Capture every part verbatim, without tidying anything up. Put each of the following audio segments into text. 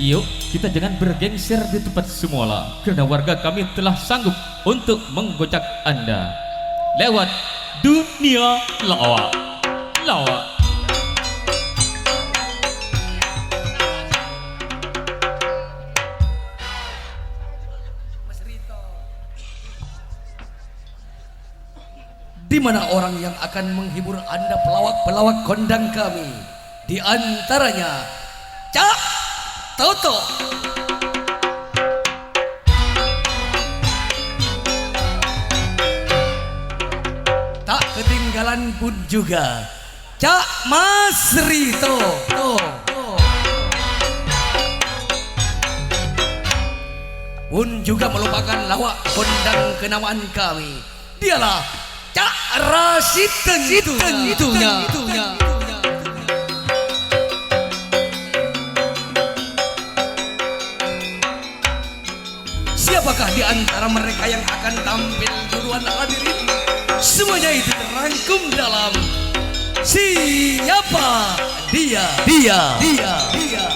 Yuk, kita jangan bergeser di tempat semula, karena warga kami telah sanggup untuk menggocak Anda lewat dunia lawak. Lawak. Di mana orang yang akan menghibur Anda pelawak-pelawak kondang kami? Di antaranya Cak Toto. Tak ketinggalan pun juga Cak Mas Rito. Pun juga melupakan lawak kondang kenamaan kami. Dialah Cak Rasid tentunya. Siapakah di antara mereka yang akan tampil duluan, hadirin? Semuanya itu terangkum dalam Siapa Dia? Dia, dia, dia.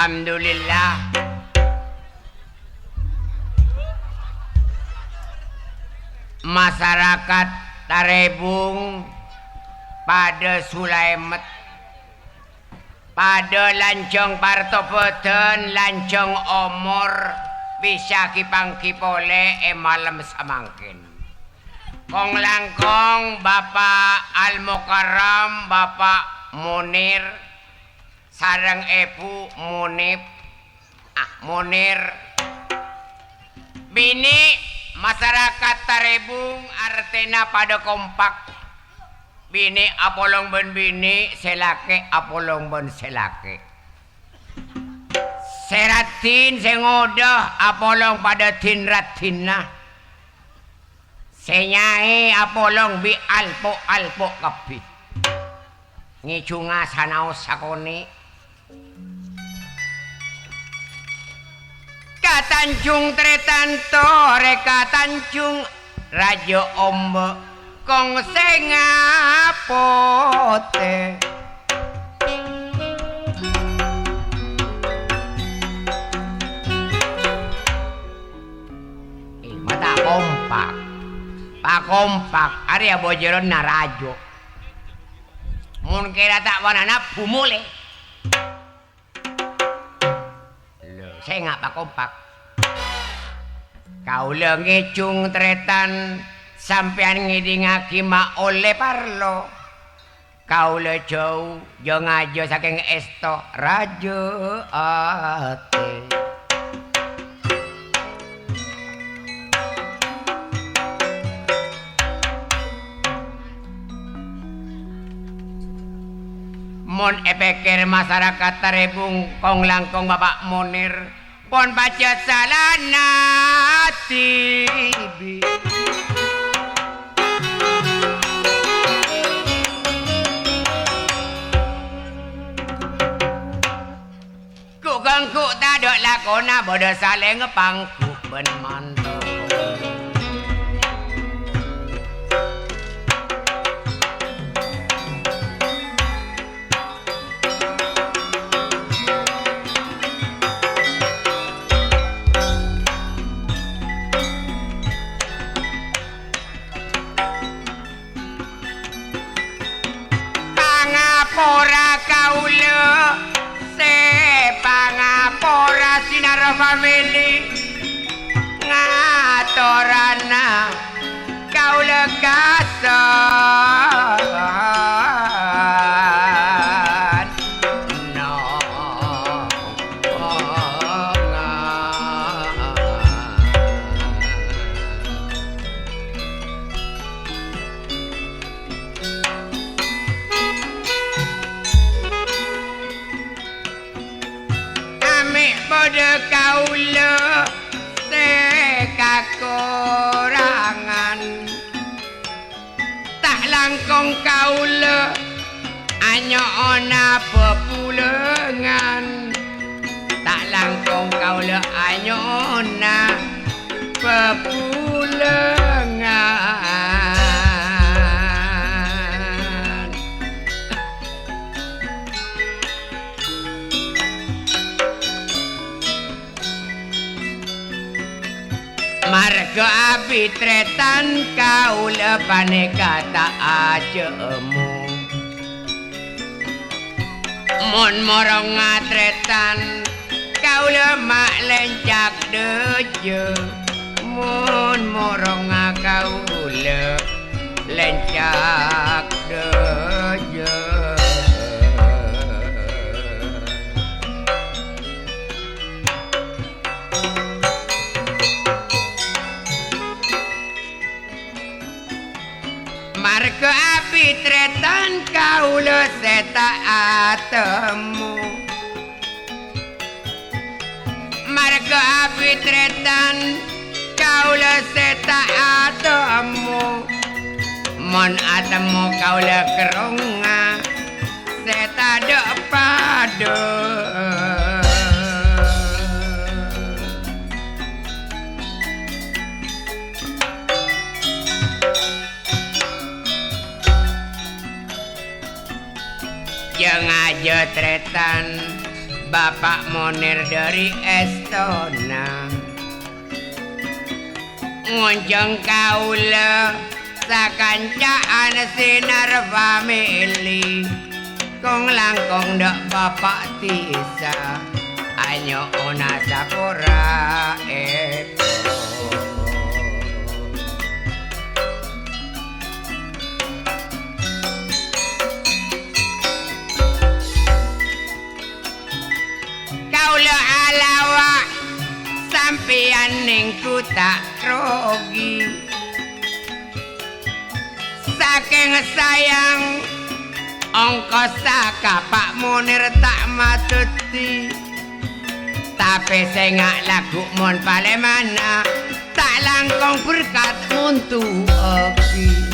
Alhamdulillah. Masarakat Tarebung padha sulaemet, padha lanjhâng partobâdhân, lanjhâng omor, bisa ghi-pangghi polè è malem samangkèn. Kong-langkong Bapa' Al-Mukarram, Bapa' Munir, sareng Èbhu Munib, ah, Munir. Binè' masarakat Tarebung artèna padha kompak. Binè' apolong bân binè', sè lakè' apolong bân sè lakè'. Sè raddhin sè ngodâ apolong padâ dhin-raddhinna. Sè nyaè apolong bi' alpo'-alpo' kabbhi. Ngèjhungnga sanaos sakonè'. Ka Tanjung Tretanto, rè ka Tanjung Rajâ omba' kong sènga' potè. Eh, mata kompak. Pakompak, arèya bhâjârânna rajâ. Mon kèra ta' wanana, bumolè. Lho, sènga' pakompak. Kaulâ ngèjhung tarètan, sampèyan ngèdingaghi ma' ollè parlo. Kaulâ jâu, jâ-ngajâ sakèng èsto rajâ atè. Mon èpèkkèr masarakat Tarèbung kong-langkong Bapa' Monir, pon pajhât salana dhibi'. Ghu-ghângghu tadâ' lakona bâdâ salèngnga pangghu bân manto. Pangapora kaulâ, sè pangapora Sinar Family, ngatorana kaulâ kasohon. Amè' padâ kaulâ sè kakorangan, ta' langkong kaulâ anyo'ona bhâbhulângan. Ta' langkong kaulâ anyo'ona bhâbhulângan. Marghâ abit tarètan kaulâ panèka ta' ajhâmo. Mon morongnga tarètan, kaulâ ma' lèncak dhâjâ. Mon morongnga kaulâ lèncak dhâjâ. Marghâ abit tarètan kaulâ sè ta' atemmo. Marghâ abit tarètan kaulâ sè ta' atemmo. Mon atemmo kaulâ kerrongnga sè tadâ' padâ. Jâ-ngajâ tarètan Bapa' Monir dâri èstona. Ngonjhâng kaulâ sakanca'an Sinar Family, kong-langkong dâ' Bapa' Dhisa, anyo'ona sapora'èpon. Kaulâ alawa', sampèyan nèngghu ta' rogi. Sakèng sayang, ongkossa ka Pa' Monir ta' madhâddhi. Tapè sènga' lagghu' mon palèmana, ta' langkong berkat monto ogi.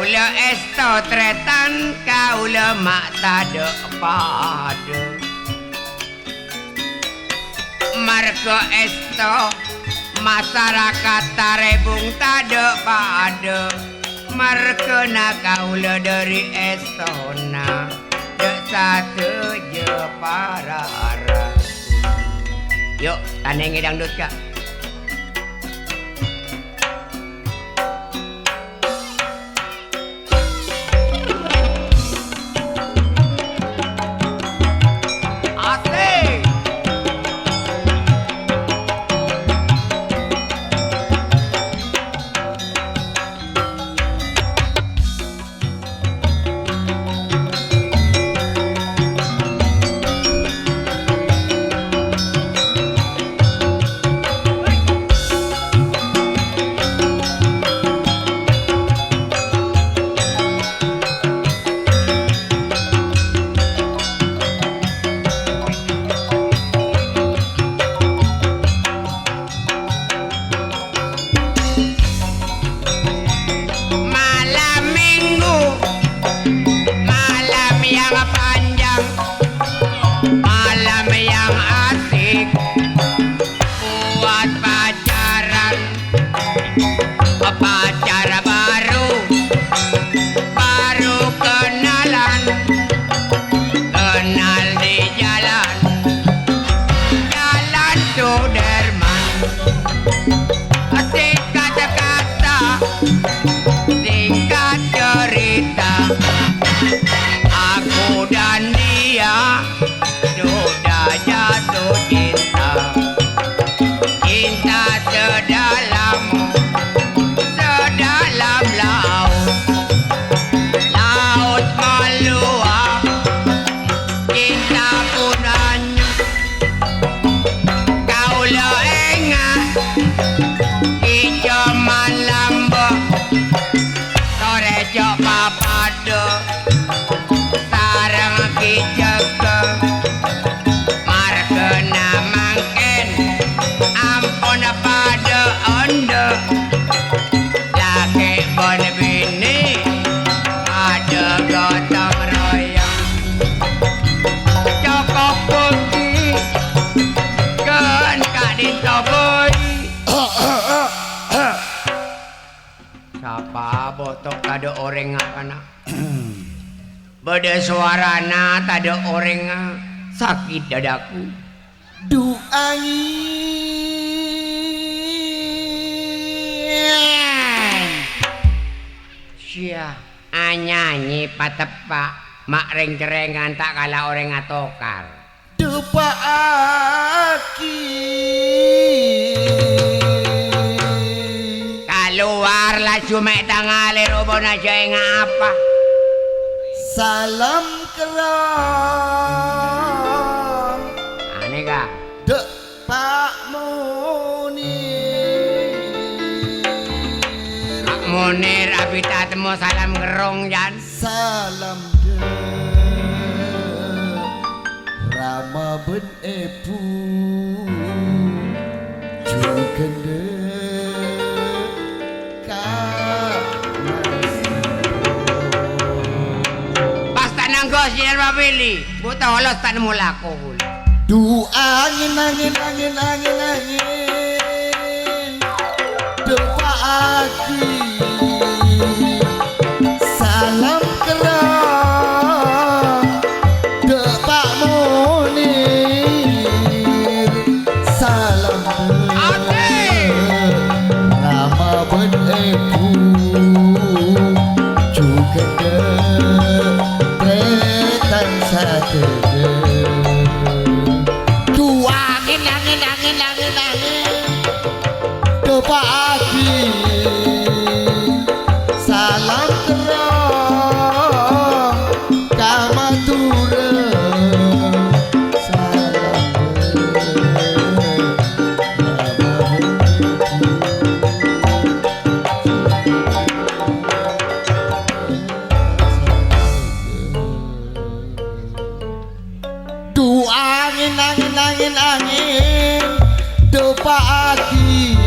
Kaulâ èsto trètan, kaulâ ma' tadâ' padâ. Marghâ èsto masarakat Tarèbung tadâ' padâ. Marghâna kaulâ dâri èstona dâ' sadhâjâ para rabu. Yo', tanèngè dangdut, Ka'. Asik. Malam minggu, malam yang panjang, malam yang asik buat pacaran. Pacar baru, baru kenalan, kenal di jalan, Jalan Sudirman. Singkat kata, singkat cerita, aku dan dia sudah jatuh cinta. Cinta sedalam, sedalam laut. Laut meluap, cinta pun hanyut. Kaulâ enga' Ki Joman Lambâ', torè jhâ' papadâ sareng Ki Jâgâ. Marghâna mangkèn ampon padâ ondhâ'. Lakè' bân binè padâ gotong royong. Cokop bhâgi ghân ka'dinto bhâi. Sapa bâto tadâ' orèngnga kana'? Bâdâ sowarana tadâ' orèngnga, sakè' dâdâku. Du angèn. Sia, anyanyè pateppa', ma' rèng-cerrèngan ta' kala orèng atokar. Dupa'aghi. Kalowar laju mè' tangalè robona jhâ' enga' apa. Salam kerra. Anè, Ka'. Dâ' Pa' Munir. Pa' Munir, abit atemmo salam kerrong, Jan. Salam dâ' Rama bân Èbhu, jhughân dâ' Ka' Mas. Pas ta' nangghos, Jan, papèlè. Bu' tolos ta' nemmo lako kaulâ. Du angèn, angèn, angèn, angèn, angèn. Dupa'aghi. Salam kerra. Dâ' Pa' Munir. Salam Asik. Rama bân Èbhu, jhughân dâ' trètan sadhâjâ. Du angèn, angèn, angèn, angèn, angèn. Dupa'aghi. Salam kerra ka Madhurâ. Salam kerra. Du angèn, angèn, angèn, angèn, dupa'aghi.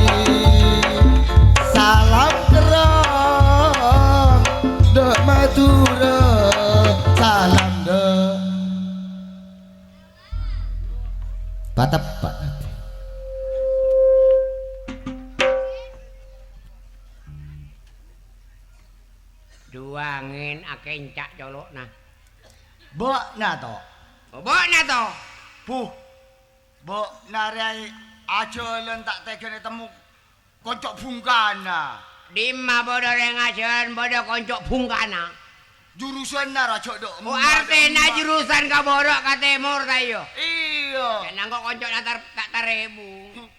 Salam kerrong Kènca' colo'na. Bâ'na, To'? Oh, bâ'na, To'? Buh, bâ'na rèya ajhâlân ta' tèghâna ètemmo konco' bhungkana. Dimma bâdâ rèng ajhâlân bâdâ konco' bhungkana? Jurusanna ra jhâ' dâ' Oh, emma, artèna dâ' emma. Jurusan ka bârâ' ka tèmor, ta' iyâ? Iyâ. Jhâ' nangko' konco'na tar-, ta' tarèbung.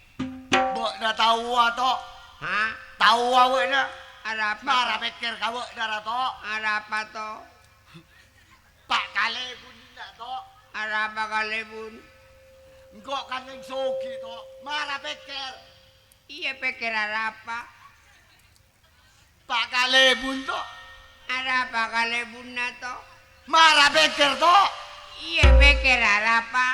Bâ'na taowa, To'? Hah? Taowa bâ'na? Arapa, Mara To'? Pèkkèr ka bâ'na, ra, To'? Arapa, To'? Pa' Kalèbun dinna', To'. Arapa Kalèbun? Engko' kan rèng soghi, To'. Mara pèkkèr. Iyâ, pèkkèr arapa? Pa' Kalèbun, To'. Arapa Kalèbunna, To'? Mara pèkkèr, To'. Iyâ, pèkkèr arapa?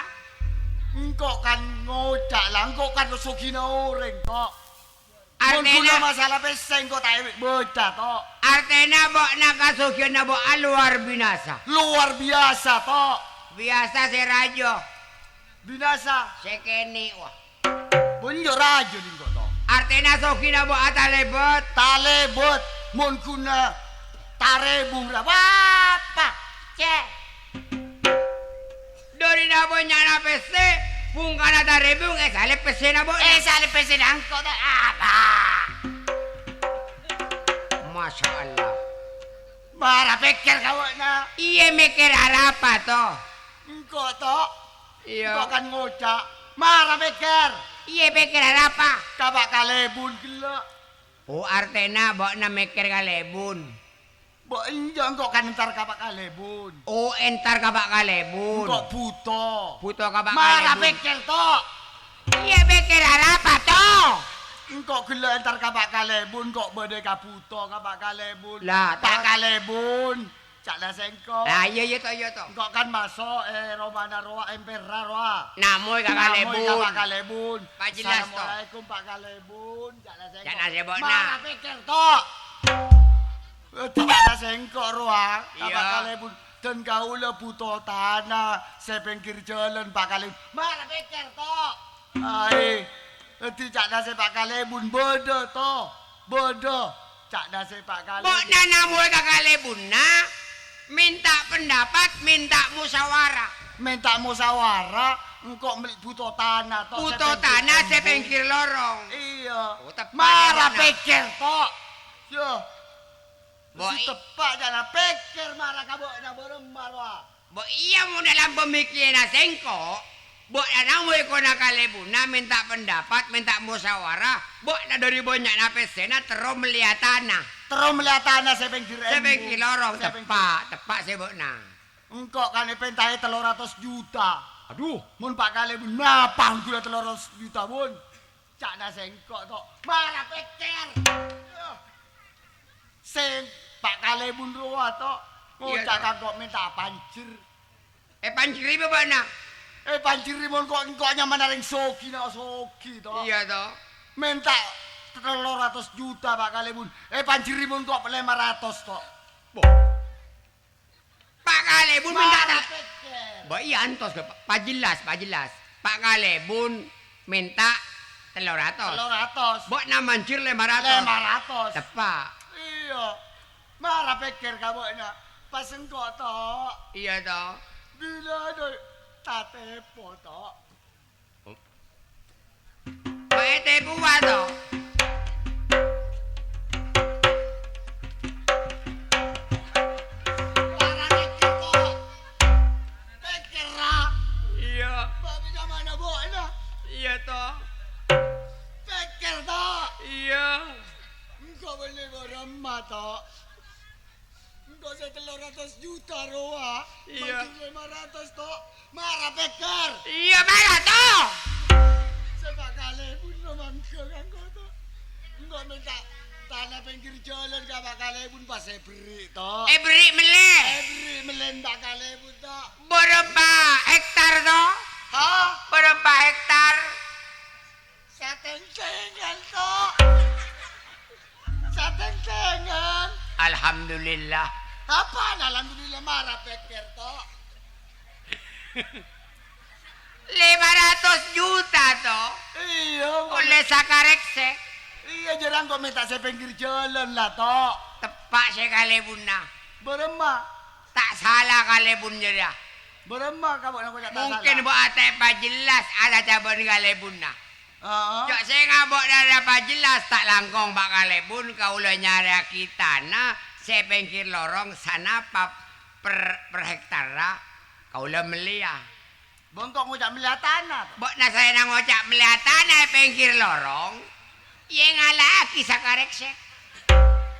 Engko' kan ngoca' la, engko' kan soghina orèng, To'. Mon Artèna ghulâ masala pèssè engko' ta' èbâca, To'. Artèna bâ'na kasoghiyânna bâ'na lowar binasa. Lowar biyasa, To'. Biyasa sè rajâ. Binasa. Sè kènè', wah. Bânnya' rajâ engko', To'. Artèna soghina bâ'na talèbât. Talèbât. Mon ghuna tarèbung ra, bapa. Cè'. Dârina bânnya'na pèssè, bhungkana tarèbung, èsalèp pèssèna bâ'na. Èsalèp pèssèna engko', To'. Apa? Masya Allah. Mara pèkkèr ka bâ'na. Iyâ, mèkkèr arapa, To'? Engko', To'. Iyâ. Engko' kan ngoca'. Mara pèkkèr. Iyâ, pèkkèr arapa? Ka Pa' Kalèbun ghellâ'. Oh, artèna bâ'na mèkkèr Kalèbun. Bâ, enjâ', engko' kan entar ka Pa' Kalèbun. Oh, entar ka Pa' Kalèbun. Engko' bhuto. Bhuto ka Pa' Mara Kalèbun. Pèkkèr, To'. Iyâ, pèkkèr arapa, To'? Engko' ghellâ' entar ka Pa' Kalèbun, engko' bâdâ kabhuto ka Pa' Kalèbun. Lah, Pa' To'. Kalèbun, ca'na sèngko'. Lah, iyâ, iyâ, To', iyâ, To'. Engko' kan maso' è romana rowa, èmpèrra rowa. Namoy ka Namoy ka Kalèbun. Pa' Kalèbun. Pa' jelas, To'. "Assalamualaikum, Pa' Kalèbun," ca'na sèngko'. Ca'na sèngko', nah. Mara pèkkèr, To'. Dhâddhi ca'na sèngko' rowa, Iyâ. Ka Pa' Kalèbun. Dân kaulâ bhuto tana sè pèngghir jhâlân, Pa' Kalèbun. Mara pèkkèr, To'. Aè, dhâddhi ca'na sè Pa' Kalèbun bâdâ, To'. Bâdâ. Ca'na sè Pa' Kalèbun. Bâ'na namoy ka Kalèbunna, mènta pendapat, mènta musyawarah. Mènta musyawarah, engko' mel-, bhuto tana, To', sè Bhuto pèngghir tana sè pèngghir lorong. Iyâ. Oh, teppa' Mara bâ'na. Pèkkèr, To'. Yâ. Bo' Sè i- teppa' jhâna pèkkèr mara ka bâ'na bârâmma rowa. Bo' iyâ mon dâlem pamikiranna sèngko', bâ'na namoy kona kalèbunna mènta pendapat, mènta musyawarah, bâ'na dâri bânnya'na pèssèna terro mellèya tana. Terro mellèya tana sè pèngghir Sè pèngghir lorong, sè pèngghir teppa', teppa' sè bâ'na. Engko' kan èpèntaè tello ratos juta. Adhu, mon Pa' Kalèbun napa ghulâ tello ratos juta, Bun? Ca'na sèngko', To'. Mara pèkkèr. Sè Pa' Kalèbun rowa, To'. Iyâ, Ngoca' To'. Ka engko' mènta panjhir. Èpanjhiri bâ' bâ'na? Èpanjhiri mon ko', engko' nyamana rèng soghi, na' soghi, To'. Iyâ, To'. Mènta tello ratos juta, Pa' Kalèbun. Èpanjhiri mon ko' lèma ratos, To'. Bo. Pa' Kalèbun mènta Mara tel-, pèkkèr. Bo, iyâ, antos, Pa-, pajelas, pajelas. Pa' Kalèbun mènta tello ratos. Tello ratos. Bâ'na manjhir lèma ratos. Lèma ratos. Teppa'. Iyâ. Mara pèkkèr ka bâ'na. Pas engko', To'. Iyâ, To'. Bilâ dâ-, tatèpo, To'. Maètè buwa, To'. Larang èkè, To'. Pèkkèr, ra. Iyâ. Bâ' bâjâmana bâ'na. Iyâ, To'. Pèkkèr, To'. Iyâ. Engko' bânnè bârâmma, To'. Engko' sè tello ratos juta rowa, Iyâ. Manjhir lèma ratos, To'. Mara pèkkèr. Iyâ, mara, To'. Sè Pa' Kalèbun rowa mangghâ ka engko', To'. Engko' mènta tana pèngghir jhâlân ka Pa' Kalèbun pas èberri', To'. Èberri' mellè. Èberri' mellè Pa' Kalèbun, To'. Bârâmpa hektar, To'? Hah? Bârâmpa hektar? Satèngtèngan, To'. Satèngtèngan. Alhamdulillah. Apaan alhamdulillah, mara pèkkèr, To'? Lèma ratos juta, To'. Iyâ, engko' Ollè sakarèksè. Iyâ, jhârâng kok mènta sè pèngghir jhâlân la, To'. Teppa' sè kalèbunna. Bârâmma? sala kalèbun jârèya. Bârâmma ka bâ'na kok ta' sala? Mungkin bâ' atè pajellas acaca bân kalèbunna. Heeh. Jhâ' sènga' bâ'na ra pajellas ta' langkong, Pa' Kalèbun, kaulâ nyarèyaghi tana sè pèngghir lorong sanapa per, per hektarra kaulâ mellèya. Bâ' engko' ngoca' mellèya tana. Bâ'na saèna ngoca' mellèya tana è pèngghir lorong, iyâ ngala'aghi sakarèksèk.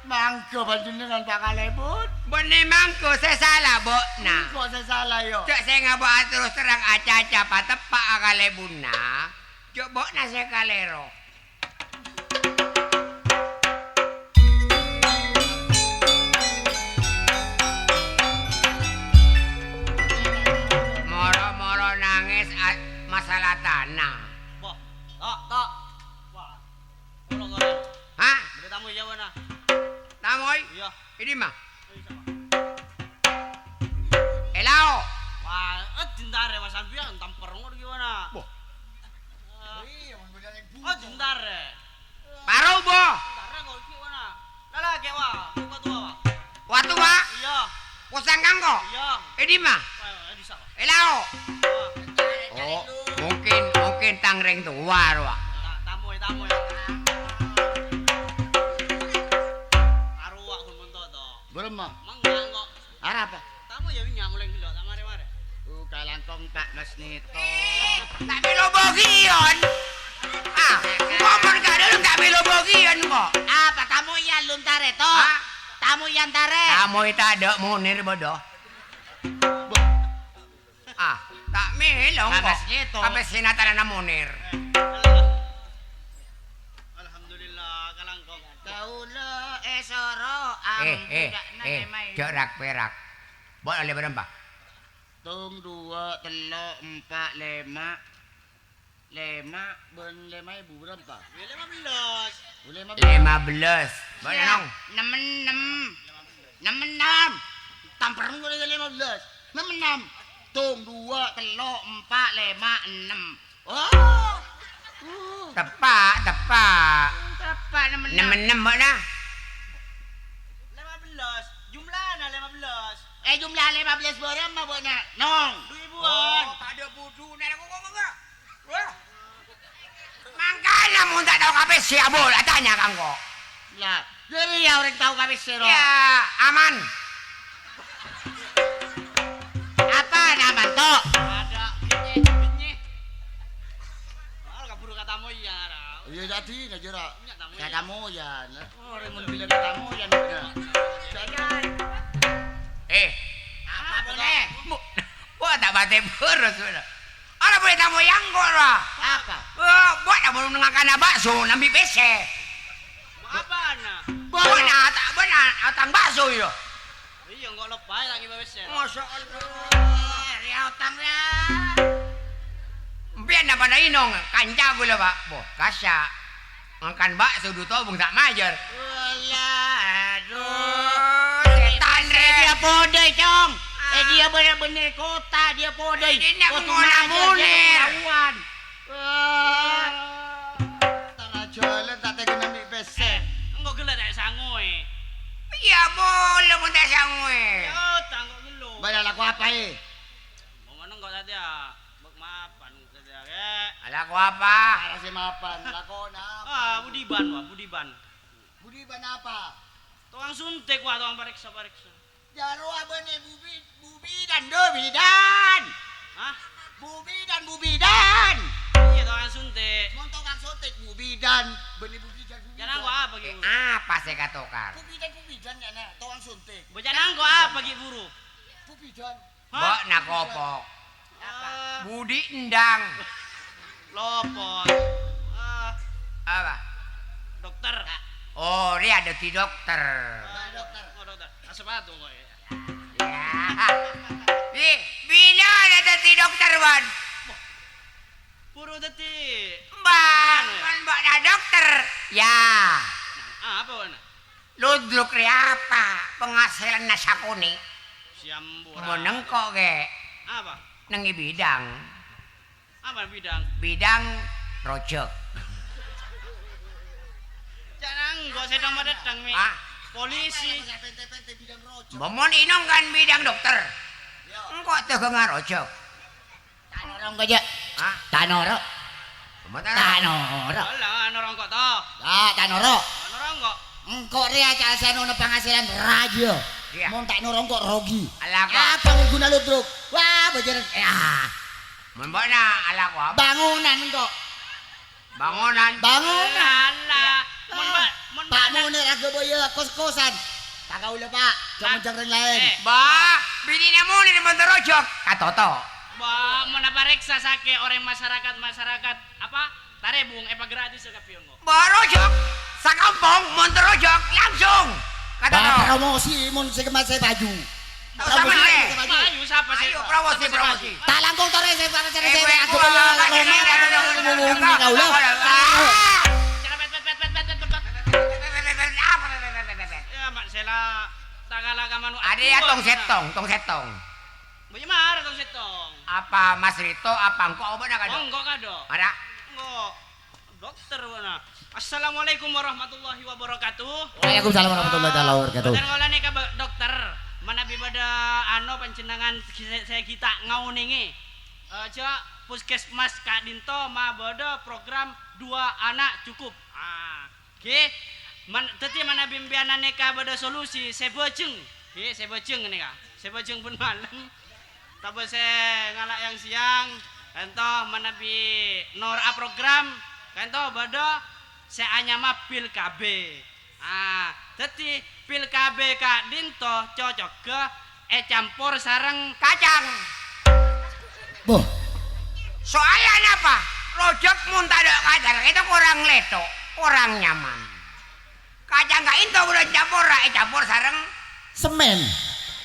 Mangga panjhennengngan, Pa' Kalèbun. Bânnè mangga sè sala bâ'na. Engko' sè sala, yo. Jhâ' sènga' bâ' terros terrang acaca pateppa' ka kalèbunna. Jhâ' bâ'na sè kalèro. Moro-moro nangès a-, masalah tana. Wah, tok, tok. Wah. Ngolong-ngolong. Hah? Bâdâ tamoy iyâ, bâ'na. Tamoy? Iyâ. È dimma? È, sapa? È lao'. Wah, eh, dintarè, wah, sampèyan tampèr ngono gimana? Boh. Eh. Oh, dintarè. Paro, boh. Dintarè kok iki, bâ'na. Lah, lah, ghi', wah. Buka tua, wah. Watu, Pak? Iyâ. Posang kangko? Iyâ. È dimma? Wah, è dissa', wah. È lao'. Wah. Oh, mungkin, mungkin tang rèng towa, rowa. Ta-, tamoy, tamoy. Arowa ghun monto to. Bârâmma? Mangga kok. Arapa? Tamoy iyâ bânnya' molaè ghellu', ta' marè-marè. Uh, kalangkong ta' mesnèto. Eh, ta' mèlo bogiyon. Ah, ngomong ka dulu ta' mèlo bogiyon kok. Apa tamoy iyâ lontarè to? Hah? Tamoy iyâ antarè. Tamoy tadâ' Munir, bodoh. Ah, ta' mèlo, kok. Kabes gitu. Kabes sinatarana Munir. Alhamdulillah, kalangkong. Kaula èsoro eh, eh, ambu dâ'na eh, Lemae. Jhâ' rak-perak. Bo' olle bârâmpa? Tong, duwâ', tello', empa', lèma'. Lèma' bân lèma èbu bârâmpa? Ya, lèma bellâs. Oh, lèma bellâs. Lèma bellâs. Bâ'na, Nong? Nemmen ennem. Nemmen ennem. Tampèr kok lèma bellâs. Nemmen ennem. Tong, duwâ', tello', empa', lèma', ennem. Oh. Uh. Teppa', teppa'. Teppa' nemmen ennem. Nemmen ennem bâ'na. Lèma bellâs. Jumlana lèma bellâs. Eh, jumlah lèma bellâs bârâmma bâ'na, Nong? Du èbuwân. Oh, padâ buduna. Kok, kok, kok, kok. Wah. Mangkana mon ta' tao ka pèssè abâl, atanya ka engko'. Lah, dhâri ya orèng tao ka pèssè, ro. Ya, aman. Apa nama, Tok? Ada, bènyè, bènyè. Wah, kaburu ka tamoy iyâ, ra. Iyâ, jadi, ngajara. Nya tamoy iyâ. Ka tamoy iyâ, nah. Orèng mon bilâ ka tamoy iyâ, nah. Jadi. Eh. Apa, boleh? Bu-, wah, ta' patè bârâs, bâ'na. Ora boleh tamoy iyâ engko', ra. Apa? Eh, buat apa ngakana bakso, nambi pèssè? Apana? Bâ'na, ta-, bâ'na otang bakso, iyâ. Iyâ, engko' lebbâi lagi pèssè. Masya Allah. Rèya otang, rèya. Empèyan napa na inong? Kanca ghulâ, Pak. Boh, kasa'. Ngakan bakso du tobung ta' majâr. Walah, aduh. Sètan, rè. Dia podoi, Cong. Eh, dia bener-bener kota, dia podoi. Ini nak ngolah Munir. Wah. Tara jhâlân ta' tègghâna mè' pèssè. Engko' ghellâ' ta' sangoè. Iyâ, boleh mon ta' sangoè. Ya, otang kok ghellu. Bâ'na lako apa, eh? Ngomong engko' satèya. Bâk mapan satèya, Kè'. Alako apa? Arasè mapan, lakona apa? Ah, Budiban, wah, Budiban. Budiban apa? Tokang suntik, wah, tokang parèksa-parèksa. Jârowa bânnè Bu Bi-, Bu Bidan, do, Bidan. Hah? Bu Bidan, Bu Bidan. Iyâ, tokang suntik. Mon tokang suntik, Bu Bidan. Bânnè Bu Bidan, Bu Bidan. Jhâ' nangko' apa, Kè'? Eh, apa sè katokar? Bu Bidan, Bu Bidan, ya, nah, tokang suntik. Jhâ' nangko' apa, Kè' Buru? Bu Bidan. Hah? Bâ'na kopok. Apa? Budi endang. Lopot. Ah. Apa? Dokter. Oh, dia dâddhi dokter. Ah, dokter. Oh, dokter. Ah, sepatu kok, ya. Ya. Ih, bilâ la dâddhi dokter, Wan? Buru dâddhi. Bang, kan bâ'na dokter. Ya. Ah, apa, Wan? Ludruk rè apa penghasilanna sakonè'? Siambura. Mon engko', Kè'. Apa? Neng è bidang. Apa bidang? Bidang rojhâk. Jhâ' nangko' sè dâmma-dâddhâng, Mi. Ah? Polisi. Mon ènom kan bidang dokter. Engko' dagangnga rojhâk. Ta' noro' engko', Jâ'. Hah? Ta' noro'. Mata? Ta' noro'. Alah, noro' engko' to. Ya, ta' noro'. Noro' engko'. Engko' rèya ca-, sè nona penghasilan rajâ. Iya. Mon ta' noro' engko' rogi. Alah, kok. Apa mon ghuna ludruk? Wah, bâjârân. Ya. Mon bâ'na, alah, kok. Bangunan engko'. Bangunan. Bangunan. Alah. Mon ba-, mon Pak bâ'na Munir aghâbâyâ kos-kosan. Ka kaulâ, Pak. Jhâ' Ah. Jhâ' rèng laèn. Eh. Ba, binèna Munir mon terojok. Katoto'. Ba, mon aparèksa sakè' orèng masyarakat-masyarakat, apa? Tarèbung, èpagratis kabbhi, ongo. Ba, rojok. Sakampong, mon terojok, langsung. Katoto'. Ba, promosi, mon sè kemma sè baju. Sapa sè? Ayo, sapa sè? Ayo, promosi, promosi. Ta' langkong torè sè, sè, sè, sè, Eh, aku gue, punya gue, roman, gue, aku punya gue, roman, gue, kaula. Gue, gue, gue. Cepet, cepet, cepet, cepet, cepet, cepet. Ya, Mak Sela, ta' kala ka mano' Ada ya, adua, tong Mak. Setong, tong setong. Bâjâ mara tong setong. Apa Mas Rito, apa engko' apa nak ada? Oh, engko' kado. Ada? Engko'. Dokter, wah, nah. Assalamualaikum warahmatullahi wabarakatuh. Waalaikumsalam warahmatullahi taala wabarakatuh. Bâdhân kaulâ nèka, Ba-, dokter. Manabi bâdâ, ano, panjhennengngan sè, sè ghi' ta' ngaonèngè. Eh, jhâ' puskesmas ka'dinto mabâdâ program dua anak cukup. Ah, ghi. Man-, dhâddhi manabi empèyan nèka bâdâ solusi sè bhâjheng. Ghi, sè bhâjheng nèka. Sè bhâjheng bân malem. Tabâ sè ngala' yang-sèyang, ènto manabi nora'a program, ka'ènto bâdâ sè anyama pil K B. Ah, dhâddhi pil K B ka'dinto cocogghâ ècampor sareng kacang. Boh. Soalnya napa? Rojhâk mon tadâ' kacang, itu kurang lètho', kurang nyaman. Kacang ka'ènto bâdâ campora, ècampor sareng Semmèn.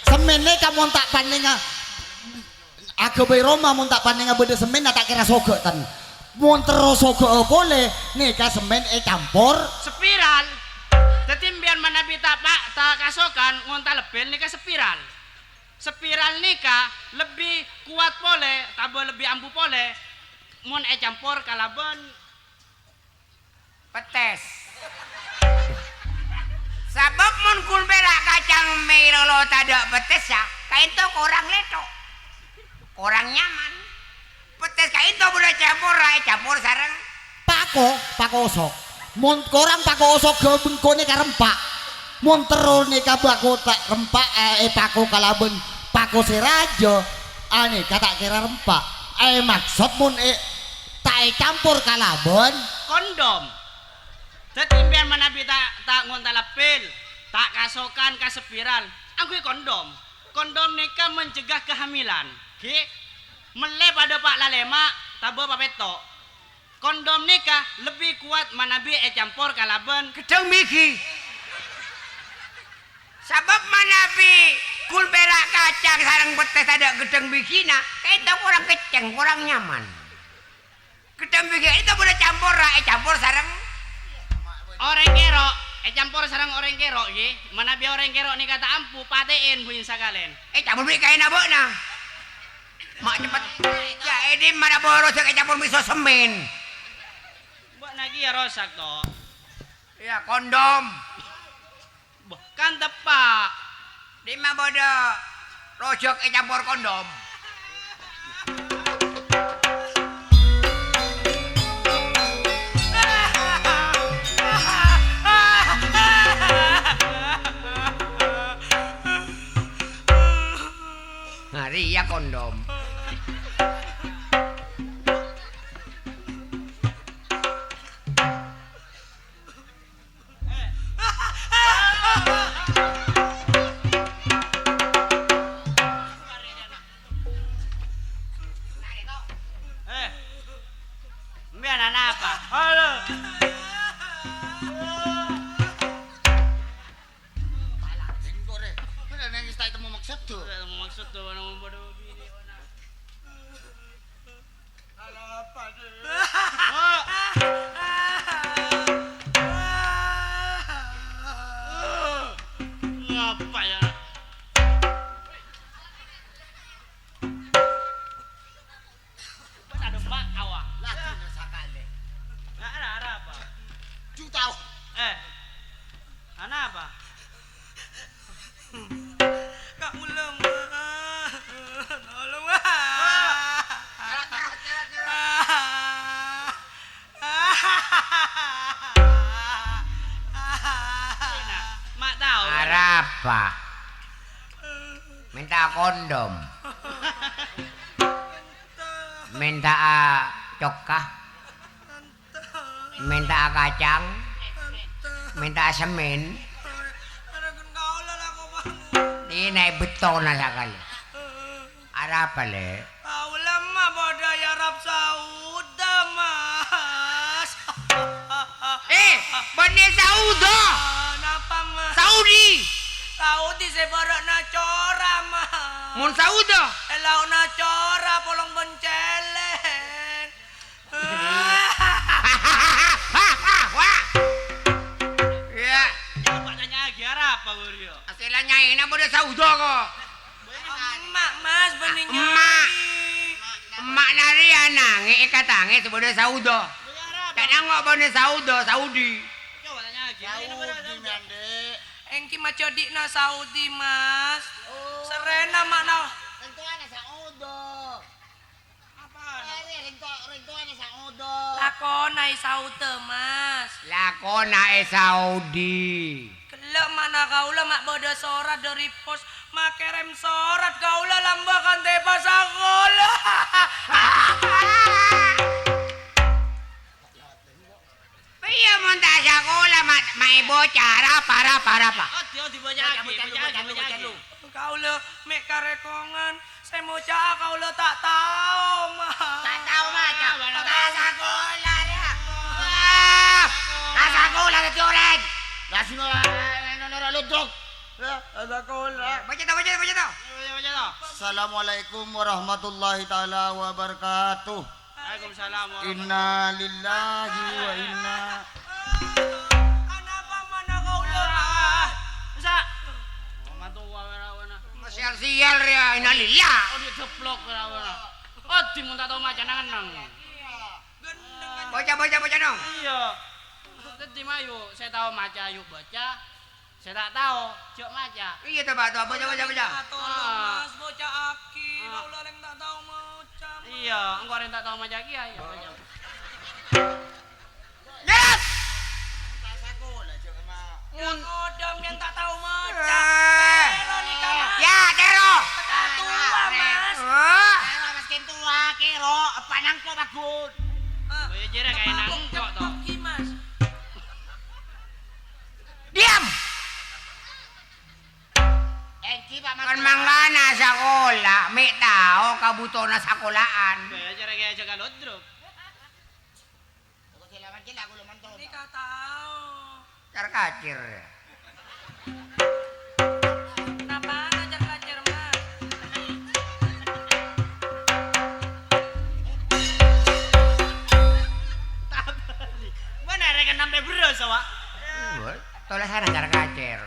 Semmèn nèka mon ta' panènga aghâbây roma, mon ta' panènga bâdâ semmènna ta' kèra soghâ', tan. Mon terro soghâ'â polè, nèka semmèn ècampor. Spiral. Dhâddhi empèyan manabi ta' pa-, ta' kasokan ngonta lebbel nèka spiral. Spiral nèka lebbi kowat polè, tabâ lebbi ambu polè, mon ècampor kalabân Pettès. Sabâb mon ghun pèra' kacang mè' lolo tadâ' pettèssa, ka'ènto korang lètho'. Korang nyaman. Pettès ka'ènto bâdâ campora, ècampor sareng pako, pako osok. Mon korang pako osok ghâbây engko' nèka rempa'. Mon terro nèka bâko ta' rempa', eh, èpako kalabân pako sè rajâ, anèka ta' kèra rempa'. Eh, maksod mon è-, ta' ècampor kalabân kondom. Dhâddhi, empèyan manabi ta', ta' ngontala pil, ta' kasokan ka spiral, angghuy kondom. Kondom nèka mencegah kehamilan. Ghi, mellè padâ pa' lalèma', tabâ pa' pètto'. Kondom nèka lebbi kowat manabi ècampor kalabân ghedhâng bighi. Sabâb manabi ghun pèra' kacang sareng pettès tadâ' ghedhâng bighina, ka'ènto korang keccèng, korang nyaman. Ghedhâng bighi ka'ènto bâdâ campora, ècampor sareng orèng kèro', ècampor sareng orèng kèro', ghi. Manabi orèng kèro' nèka ta' ambu, patè'èn buin sakalèn. Ècampor bi' kaènna bâ'na. Ma' cepet. Ya, è dimma ra borosa ècampor bi' sosemmèn. Bâ'na kèya rosak, to. Ya, kondom. Bâh, kan teppa'. Dimma bâdâ rojhâk ècampor kondom. Nah, rèya kondom. Eh, empèyan anapa? Halo. Sengko' rè. Nangis ta' temu maksud tuh. Ta' temu maksud tuh, nang padâ binè', ana. Apa? Mènta'a kondom. Mènta'a cokka. Mènta'a kacang. Mènta'a sèmèn. Dinah bettona sakalè. Arapa, Lè'? Kaulâ ma' padâ è Arab Saudi, Mas. Eh, bânnè Saudi. Napa, Mas? Saudi. Saudi sè bârâ'na Cora, Mas. Mon Saudi? È lao'na Cora, polong Boncèlèng. Wah. Iyâ. Coba tanya'aghi arapa, Wuryo? Asèlla nya'èna padâ Saudi, kok. Emma', Mas, bânnè nyai. Emma'. Emma' narèya nangè' èkatangè sè padâ Saudi. Ca'na ngo' bânnè Saudi, Saudi. Coba tanya'aghi. Saudi, Mas, Saudi. Èngghi majâdi'na Saudi, Mas. Oh. Serrèna ma'na. Tentowana Saudi. Apaan? Eh, rèng to-, rèng towana Saudi. Lakona è Saudi, Mas. Lakona è Saudi. Ghellâ' ma'na kaulâ ma' bâdâ sorat dâri pos, makèrèm sorat kaulâ lambâ' kan tèpa sakola. Iyâ, mon ta' sakola, ma', ma' è boca, arapa, arapa, arapa? Odi, odi, boca agi, boca agi, boca agi. Kaulâ mè' karèkongan, sè moca'a kaulâ ta' tao, Ma. Ta' tao maca? Ta' sakola, yâ. Wah, ta' sakola dhâddhi orèng. La sino, eh, noro' ludruk. Yâ, ta' sakola. Baca to, baca to, baca to. Baca, baca to. Assalamualaikum warahmatullahi taala wabarakatuh. Waalaikumsalam warahmatullahi. Inna lillahi wa inna. Anapa ma'na kaulâ, Mas? Sa-, omatowa wèra-wèna. Sial-sial rèya, innalillah. Oh, dideplok wèra-wèna. Oh, di mon ta' tao maca nang-ennang. Gendeng. Bocah, bocah, bocah, no. Iyâ. Dhâddhi, mayu, sè tao maca, ayu baca. Sè ta' tao, jhâ' maca. Iyâ, to, Pak, to, bocah, bocah, bocah. Tolong, ah, Mas, bocah aki. Ah. Kaulâ rèng ta' tao maca, Mas. Iyâ, engko' rèng ta' tao maca kèya, iyâ, maca. Yes! Ta' sakola, jhâ' ma-, yâ, kodhâm yâ ta' tao maca. Eh. Tèro nèka, Mas. Yâ, tèro. Teka towa, Mas. Eh. Tèro, Mas, kèng towa, kèro. Apa nangko' bagus? Ah. Oh, yâ, jârèya kaènang engko', to. Mas. Diam! Èngghi, Pak, Mas. Kan mangkana sakola, mè' tao kabhutowanna sakola'an. Bâ, jârèya jhâ' kalodruk. Kok sè lawan ghi' la kaulâ manto, Pak. Nèka tao. Car-kacir. Napa car-kacir, Mas? Tabali. Mana rèken nampè berros, Pak? Wah, tolèsanna car-kacir.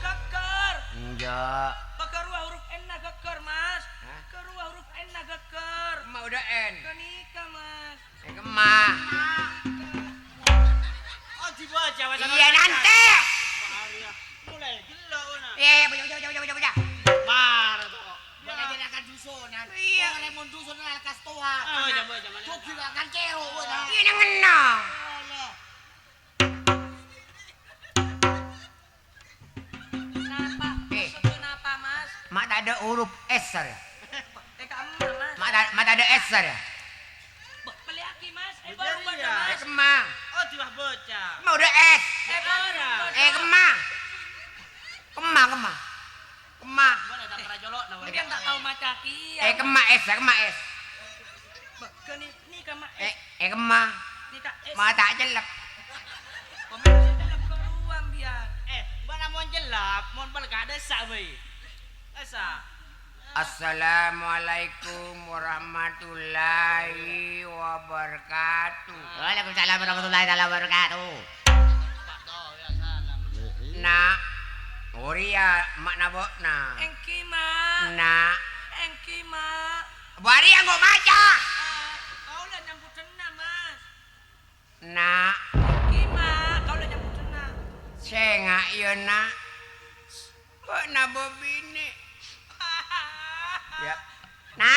Gaggar. Enjâ'. Bâ' ghâruwa huruf N-na gaggar, Mas. Hah? Ghâruwa huruf N-na gaggar. Emma' bâdâ N. Ghânèka, Mas. Eh, kemma. Oh, dibaca, Mas. Iyâ, nanti. Mulai gila, Wan. Iyâ, iyâ, baca, baca, baca, baca, baca. Marah tuh. Bâ'na jârèya kan dusunan. Iyâ. Orèng mon dusunan lekas towa. Oh, jâ', jâ', jâ'. Kok gila kan kèro, Wan. Iyâ, nang enna. Napa? Eh. Maksudnya napa, Mas? Ma' tadâ' huruf S, rè. Eh, ka'emma, Mas. Ma' ta-, ma' tadâ' S, rè. Bâh, pellèyaghi, Mas. Eh, bârung bâdâ, Mas. Eh, kemma. Oh, diwah bocah. Ma' bâdâ S. Eh, bârung bâdâ. Eh, kemma. Kemma, kemma. Kemma. Mungkin ta' tao maca kèya. Eh, kemma S, kemma S. Bâh, ghânèka, nèka, Ma. Eh, eh, kemma. Nèka, eh, ma' ta' cellep. Pemain cellep ghâruwa, biar. Eh, bâ'na mon cellep, mon pelka' dessa' bhâi. Dessa'. Assalamualaikum warahmatullahi wabarakatuh. Waalaikumsalam warahmatullahi taala wabarakatuh. Na', orèya ma'na bâ'na. Èngghi, Ma. Na'. Èngghi, Ma. Bâri' anggo maca. Eh, kaulâ nyambut dhenna, Mas. Na'. Èngghi, Ma. Kaulâ nyambut dhenna. Sènga', yâ, Na'. Bâ'na bâbinè'. Yâ.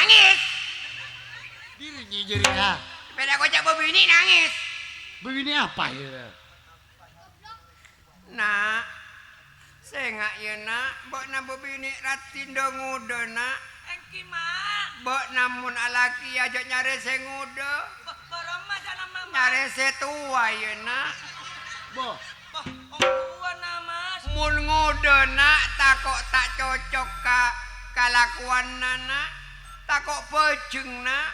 Nangis. Diri nyijiri, ah. Bâdâ koca' bâbinè' nangis. Bâbinè' apa, ya? Na', sènga', ya, Na'. Bâ'na bâbinè' raddhin dâ ngodâ, Na'. Èngghi, Ma'. Bâ'na mon alakè, ajâ' nyarè sè ngodâ. Bâ-, bârâmma jhâna, Ma'? Nyarè sè towa, ya, Na'. Bâ. Bâ, ongghuwân, Mas. Mon ngodâ, Na', tako' ta' cocok ka kalakowanna, Na'. Tako' bhâjheng, Na'.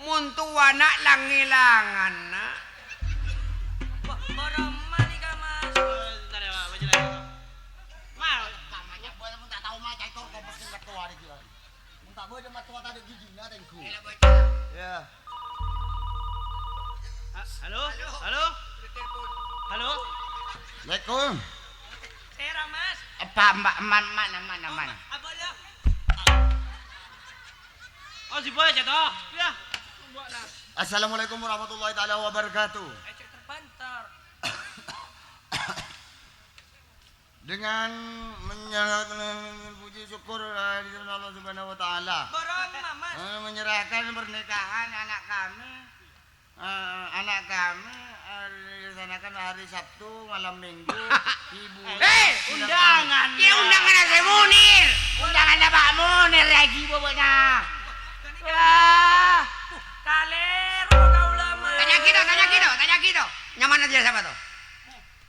Mon towa, Na', lang-ngèlangan, Na'. Bâ-, bârâmma nèka, Mas? Eh, sebentar ya, Pak. Baca lagi, Pak. Mal. Kamanya, bâ, mon ta' tao maca, ètor kompos sing ketua nèka. Mon ta' bâdâ mattowa tadâ' gigina, tèngghu. Ya. Ha-, halo? Halo? Halo? Assalamualaikum. Sèra, Mas? Apa, Mbak, man, man, man, man? Apa, ya? Oh, si Boy, jatuh. Ya. Mbak, nah. Assalamualaikum warahmatullahi taala wabarakatuh. Eh, cek terbantar. Dengan menyerahkan puji syukur, eh, di hadarat Allah Subhanahu wa Taala. Bârâmma, Mas? Eh, menyerahkan pernikahan anak kami. Eh, anak kami, eh, dilaksanakan hari Sabtu, malam Minggu. Ibu. Eh, undangan. Ya, undangan Haji Munir. Undangannya Pak Munir, ya, Haji, pokoknya. Ya. Kalèro kaulâ, Mas. Tanya gitu, tanya gitu, tanya gitu. Nyaman aja siapa tuh?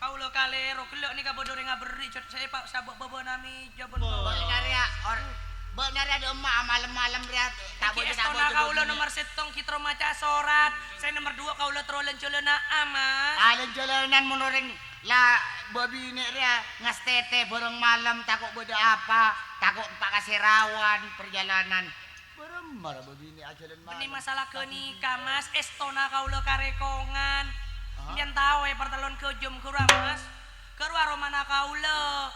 Kaulâ kalèro, ghellâ' nèka bâdâ orèng aberri', jhât, sè pa-, sabâ' bâbâna mèja, bân. Bâ' narèya, or-, bâ' narèya dâ' emma' malem-malem rèya, ta' bâdâ, ta' èstona bâdâ kaulâ bâdâ. Nomer sèttong ghi' terro maca sorat, sè nomer duwâ' kaulâ terro lan-jhâlânan, Mas. Ah, lan-jhâlânan mon orèng la bâbinè' rèya ngastètè bârâng malem, tako' bâdâ apa, tako' pa' kasèrawan parjhâlânan. Bârâmma ra bâbinè' ajhâlân malem? Bânnè masalah ghânèka, Mas, èstona kaulâ karèkongan. Hah? Sampèyan tao è partellon ghâjhâm ghâruwa, Mas? Ghâruwa romana kaulâ.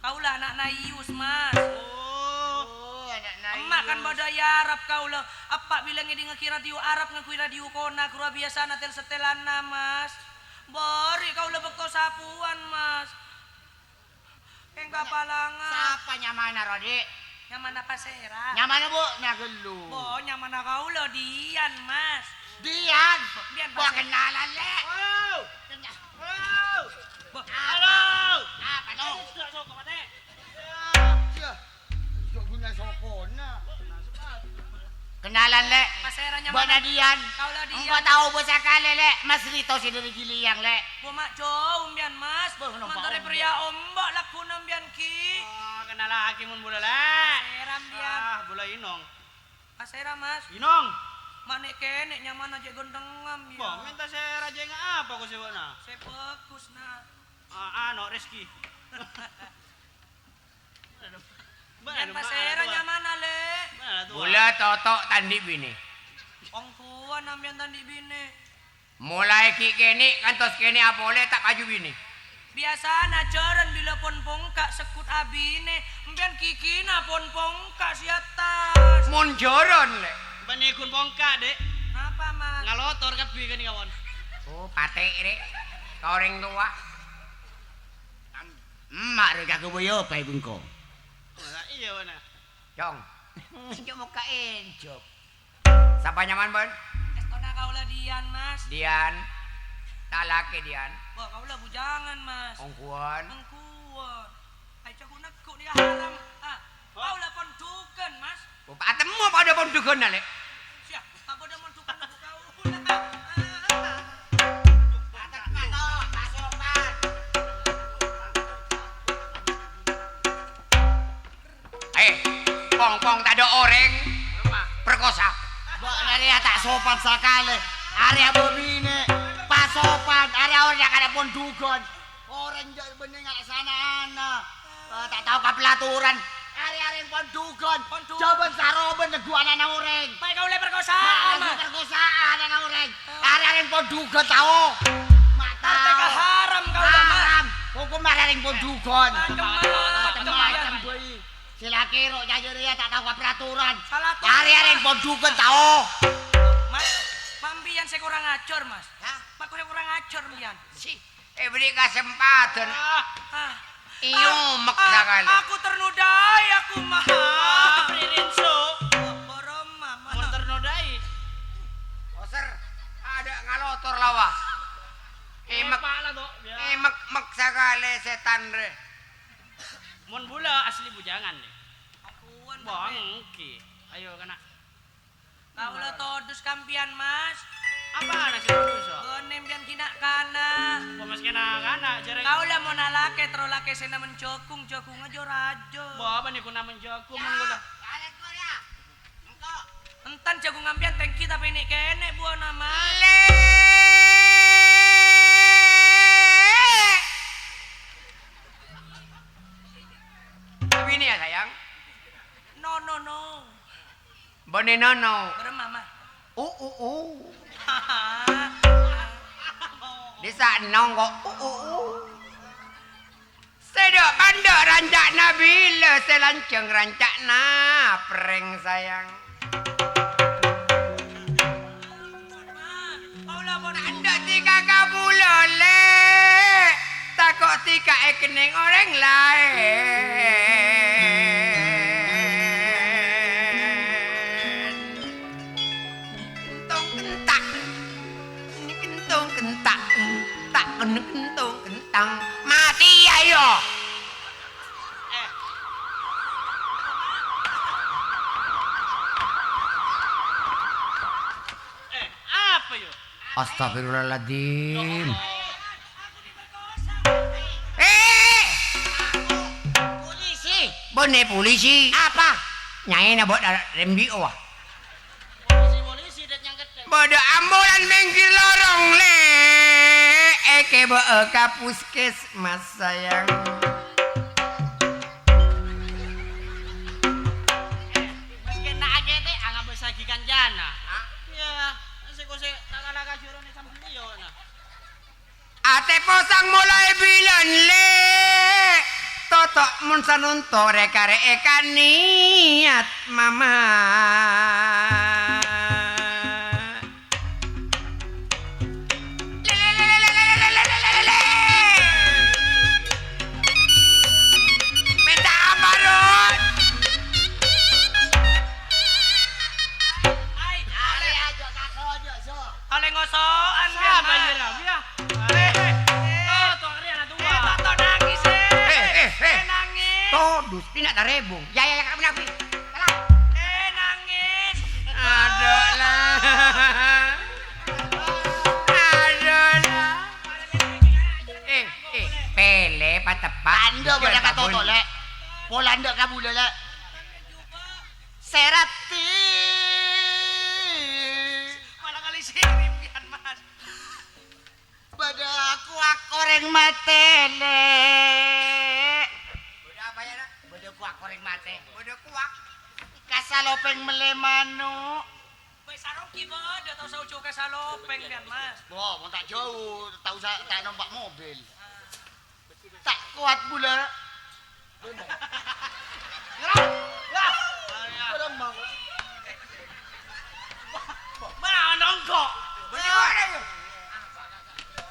Kaulâ ana'na Iyus, Mas. Oh. Oh, ana'na Iyus. Emma' kan bâdâ è Arab kaulâ. Eppa' bilâ ngèdingngaghi radio Arab ngangghuy radio kona, ghâruwa biyasana tel-setelanna, Mas. Bâri' kaulâ bâkto sapowan, Mas. Kèng kapalangan. Sapa nyamana, Rodi? Nyamana pasèra? Nyamana, Bu? Nagellu. Bo, nyamana kaulâ Dian, Mas. Dian? Dian, Wah, Mas. Kenalan, Lè'. Halo. Kena- Halo. Bo, Halo. Apa, lo? Sudah soko, Pak, Tè. Ya. Jok guna sokona. Kenalan, Lè'. Pasèra nyamana? Bâ'na Dian. Kaulâ Dian. Engko' tao bâsa kalè, Lè'. Mas Rito sè dâri Giliyang, Lè'. Bo ma' jhâu sampèyan, Mas. Bo, kenapa Mandhâr è ombak? Bâriyâ ombak lagghuna sampèyan, ghi. Oh, kennalaghi mon bulâ, Lè'. Pasèra sampèyan? Ah, bulâ Inong. Pasèra, Mas? Inong. Ma' nè'-kènè' nyamana jhâ' ghânthengnga, ya. Bo, mènta sè rajâ ngapa ko sè bâ'na? Sè bhâghus, nah. Ah, ano, Rizky. Sampèyan pasèra nyamana, Lè'? Bulâ Toto ta' andi' binè. Ongghuwân sampèyan ta' andi' binè. Molaè ghi' kènè' kantos kènè'a polè ta' kaju binè. Biyasana jhârân bilâ pon pongka' segghut abinè, sampèyan ghighina pon pongka' sè attas. Mon jhârân, Lè'. Bânnè ghun pongka', Dhi'. Napa, Mas? Ngalotor kabbhi ghânèka pon. Oh, patè', Rè'. Ka orèng towa. Emma' ro jago boyo apa ibu engko? Lah iya, Wana. Cong. Enjuk mokka' enjuk. Sapa nyaman, Bân? Èstona kaulâ Dian, Mas. Dian. Ta' lakè, Dian. Bo, kaulâ bujangan, Mas. Ongghuwân. Ongghuwân. Ayo, jago neggu' nèka haram. Ah, kaulâ pon dhughân, Mas. Oh, atemmo padâ pon dhughân, Lè'. Siap, padâ pon dhughân neggu' kaulâ. Eh, pong-pong tadâ' orèng perkosa. Bâ'na rèya ta' sopan sakalè. Arèya bâbinè', pasopan. Arèya orèng kana' pon dhughân. Orèng jhâ' bânnè ngalaksana'ana. Eh, ta' tao kapelatoran. Arèya orèng pon dhughân. Pon dhughân. Jhâbân sarobân neggu' ana'na orèng. Ma' kaulâ perkosaan, Mas. Perkosaan ana'na orèng. Arèya orèng pon dhughân tao. Ma' tao. Artè ka haram kaulâ, Mas. Haram. Hokomma arèya orèng pon dhughân. Macem-macem, Mas. Macem-macem, bâi. Sè lakè ro' jhâjâ rèya ta' tao ka peraturan. Salah tulis, Mas. Arèya orèng pon dhughân tao. Mas, sampèyan sè korang ajhâr, Mas. Hah? Mak sè korang ajhâr, sampèyan. Si. Eh, beri kesempatan. Ah, ah. Iyo, ah, maksa ah, kali. Aku ternodai, aku mah. Ah, Pri Rinso. Tor lawa. Emek. Epa' la, to, ya. Emek-mek sakalè sètan rè. Mon bulâ asli bujangan, nè. Ampon, Bang, Bang. Èngghi. Ayo, kana'. Kaulâ todus ka empèyan, Mas. Apana sè todus, so? Ghun empèyan ghi' na'-kana'. Kok Mas kè na'-kana', jârèng. Kaulâ mon alakè, terro lakè sè namen jhâghung, jhâghungnga jhâ' rajâ. Bâ, bânnè ghun namen jhâghung, mon kaulâ. Entan jhâghung empèyan tèngghi tapè nè'-kènè' buwâna, Mas. Lè'. Abinè ya, sayang. No, no, no. Bânnè no, no. Bârâmma, Mas? U, u, u. Dissa' no kok u, u, u. Sè dâ'-pandâ' ranca'na bilâ, sè lanjhâng ranca'na perrèng, sayang. Tandhâ' dhika ka bulâ, Lè', tako' dhika èkennèng orèng laèn. Kentong kentak. Ini kentong kentak. Tak kena kentong kentang. Mati ayo. Eh. Eh, apa yo? Astagfirullahaladzim. Eh! Polisi. Bânnè polisi. Apa? Nyaèna bâ' dâ' rembi'o, wah. Polisi, polisi, dâ' nyangkèt. Bâdâ ambulan mèngghir lorong, Lè'. Èkèbâ'â ka puskesmas, sayang. Mèskèn na' akètè, angabâsaghi kancana. Hah? Iyâ, sè-kosè ta' kala kajurâna sambelliyo, na. Atè posang molaè bilân, Lè'. Toto' mon sanonto rè-karè èkanèyat, Mama. Mènta apa, Rut? Ai, ai. Olle ngoso'an, Sapa Mas. Iyâ, Rabi, ya? Eh, eh, eh. Toto' rèya, anak tua. Eh, toto' nangis, eh. Eh, eh, eh. Eh, nangis. Todus, pinna' tarèbung. Ya, ya, ya, kamu nabi. Salah. Eh, nangis. Adhu, la. Adhu, la. Eh, eh, pèlè, pateppa'. Tandhâ bâdâ ka toto', Lè'. Pola endâ' ka bulâ, Lè'. Serati. Malah kali sirim, pian, Mas. Bâdâ kowak orèng matè, Lè'. Bâdâ apa, ya, Nak? Bâdâ kowak orèng matè. Bâdâ kowak. Kasalopèng mellè mano'. Bâi sarong ghi' bâdâ, tao saojjhâ kasalopèng, pian, Mas. Wah, mon ta' jhâu, tao sa-, ta' nompa' mobil. Ta' kowat bulâ. Nyerah. Lah. Barang mau. Mana nongko? Bener.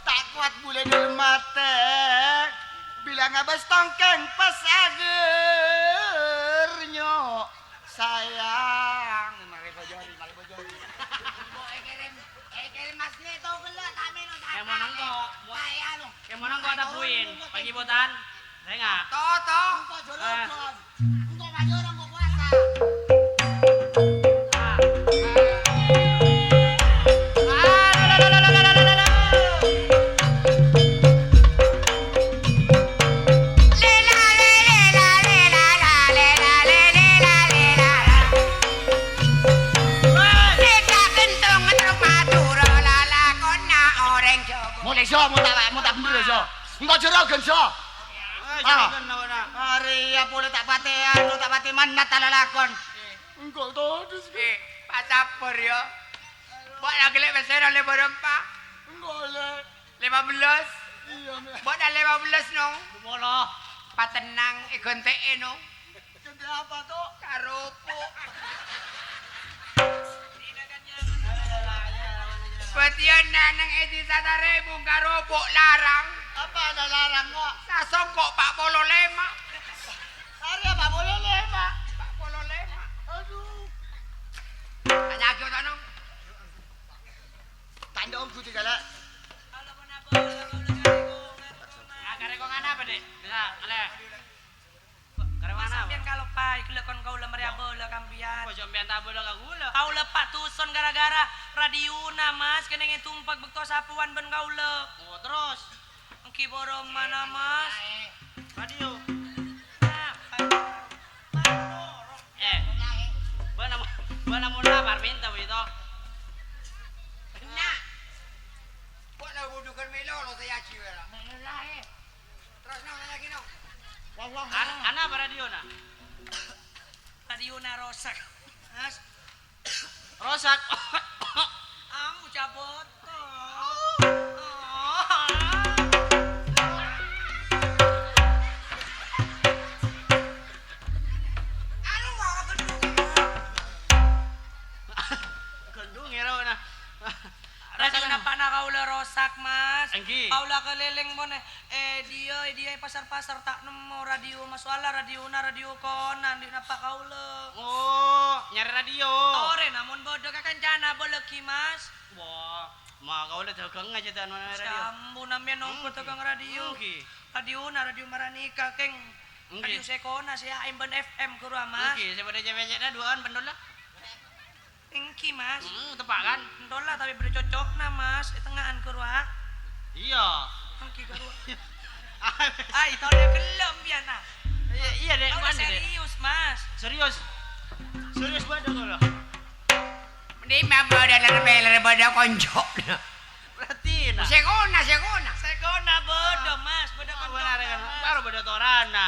Ta' kowat bulâ dâlem atè. Bilâ ngabâs tongkèng pas ager, nyo'. Sayang, mari bojori, mari bojori. Engko' èkèrèm, èkèrèm Mas Neto gella' ta' mèlo ta' Kèmon engko', mo-, kaya lo. Kèmon engko' ta' buin, pagi botan. Sènga'. To, to. Engko' jorogon. Eh. Engko' majoro, engko' kowasa. Ah. Molè, so, mon ta', mon ta' bendher, so. Engko' jorogon, so. Eh, jorogon, apa, na? Arèya polè ta' patè, anu, ta' patè mannat ta' lalakon. Engko' todus, Ki. Eh, pacabur, ya. Mbok la ghellâ' pèssèna lèma' bârâmpa? Engko', Lè'. Lèma bellâs? Iyâ, Mè'. Mbok la lèma bellâs, Nong? Lèma polo. Patennang, èghântè'è, Nong. Ghântè' apa, To'? Karopok. Bâdiyân neng è dhisa Tarèbung karopok larang. Apa ada larang, kok? Sasongko' pa' polo lèma'. Arèya pa' polo lèma'. Pa' polo lèma'. Adhu. Tanya'aghi, Nong. Tandhâ Onggu tinggal, ah. Ah, karè kong ana apa, Dek? Bisa, alè. Karè kong ana apa? Sampèyan kaloppaè, ghellâ' kon kaulâ marè abâlâ ka sampèyan. Kok sampèyan ta' abâlâ ka kaulâ? Kaulâ pa' duson gara-gara radiona, Mas, kennèng ètompèk bâkto sapowan bân kaulâ. Oh, terros? Èngghi bârâmma, Mas. Radio. Apa? Eh, bâ'na mo-, bâ'na mon lapar, mènta, wi, to. Enna'. Kok la bujukan mèlo lo saya aji, wèra. Mèlo la, eh. Terros, no, lagi, no. An-, ana apa radiona? Radiona rosak, Mas. Rosak. Amu cabot. Gendhung ya, Ro, nah. Radiona pa' na kaulâ rosak, Mas. Èngghi. Kaulâ kalèlèng, mon, eh, eh, diyâ, eh, diyâ, eh, pasar-pasar ta' nemmo radio, masoalla radiona, radio kona, andi' napa kaulâ. Oh, nyarè radio. Torè, namon bâdâ ka kancana, abâlâghi, Mas. Wah, ma kaulâ dâgângnga jâ' ta' nona radio. Sampon, sampèyan nongko dâgâng radio. Èngghi. Radiona, radio Maranika, Kèng. Èngghi. Radio Sekona, sè A M bân F M, ghuru, Mas. Èngghi, sè padâ cè'-pècè'na duwâ'ân, bân tolla. Èngghi, Mas. Hmm, teppa' kan? Tolla, tapè bâdâ cocokna, Mas. È tengnga'an, ghuru, ah. Iyâ. Èngghi, ghuru. Ai, tolè ghellâ' sampèyan, ah. Iyâ, iyâ, Dek. Tolè serius, Mas. Serius. Serius bâdâ, ghuru. Mending mabâdâ lèr-pèlèr bâdâ konco'. Berarti, nah. Sekona, sekona. Sekona bâdâ, Mas. Bâdâ konco', Mas. Bârâmma bâdâ torana.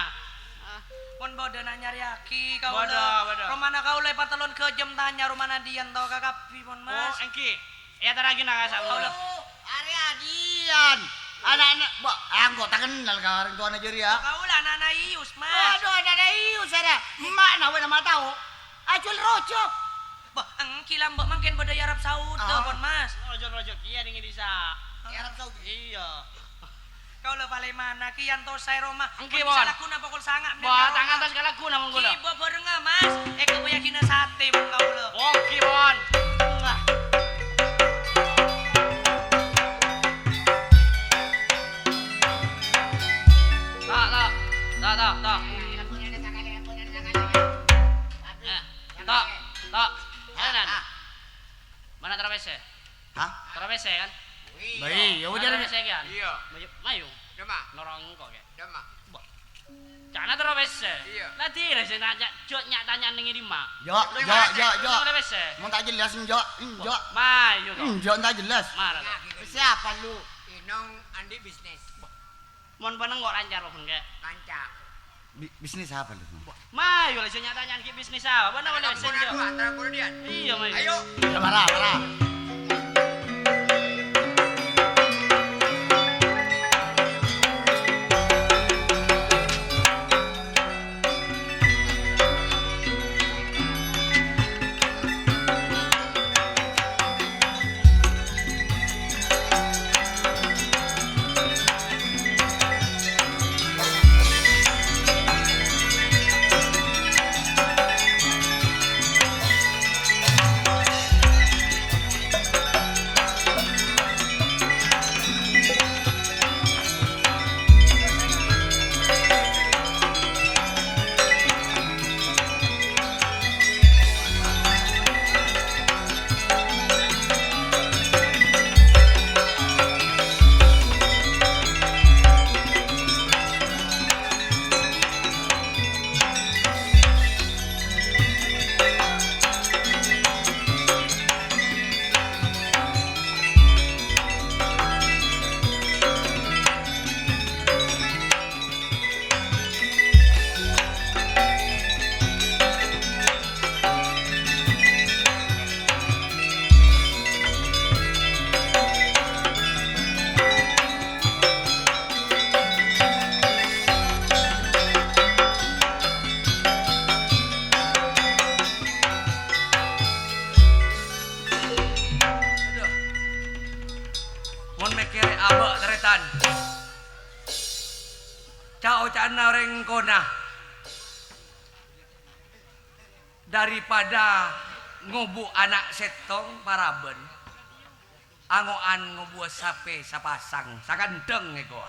Ah. Mon bâdâ na nyarèyaghi kaulâ. Bâdâ, bâdâ. Romana kaulâ è Patelon Ghâjâm tanya romana diyâ, ènto kakabbhi, mon, Mas. Oh, èngghi. Èyaterraghi na ka kaulâ. Oh, arèya diyâ. Ana'na, bâ, engko' ta' kennal ka orèng towana jârèya. Kaulâ ana'na Iyus, Mas. Waduh, ana'na Iyus, arèya. Emma'na wè' na ma' tao. Ajhuwâl rojhâk. Bâ, èngghi lambâ' mangkèn bâdâ è Arab Saudi, ah, pon, Mas. Rojhâk-rojhâk kèya nèng è dissa'. È Arab Saudi? Iyâ. Kaulâ palèmana kèya antosa è roma. Èngghi, pon. Bisa pon. Lagghuna pokol sanga', bâ, ta' ngantos ka lagghuna, mon kaulâ. Èngghi, bâ-bârângnga, Mas. Èkabâyyâghinâ satè, pon, kaulâ. Èngghi, pon. Wah. Ta', ta'. Ta', ta', ta'. Eh, ta', ta'. Ayo, Nan. Mana terro pèssè? Hah? Terro pèssè, kan? Bâi, ya udah. Terro pèssè, kan? Iyâ. Mayu, mayu. Dâmma. Norong kok, Kè. Dâmma. Bâ. Ca'na terro pèssè. Iyâ. La dhira sè nanya, jhâ' nya-tanya nèng è dimma. Jhâ', jhâ', jhâ', jhâ'. Terro pèssè. Mon ta' jelas, jhâ', jhâ'. Mayu, to. Jhâ' ta' jelas. Mara, to. Pèssè apa lu? Inong andi' bisnis. Mon bâ'na engko' lancar, Bung, Kè. Lancar. Bi-, bisnis apa lu? Mayu la sè nya-tanya ghi' bisnis apa? Bâ'na olle bisnis, Kè. Antara kaulâ, antara kaulâ, Dian. Iyâ, mayu. Ayo. Ya, mara, mara. Mon mèkkèrè abâ', tarètan. Ca'-oca'anna orèng kona, daripada ngobu' ana' sèttong parabân, Ango'an ngobuwâ sapè sapasang, sakandhâng èkowa.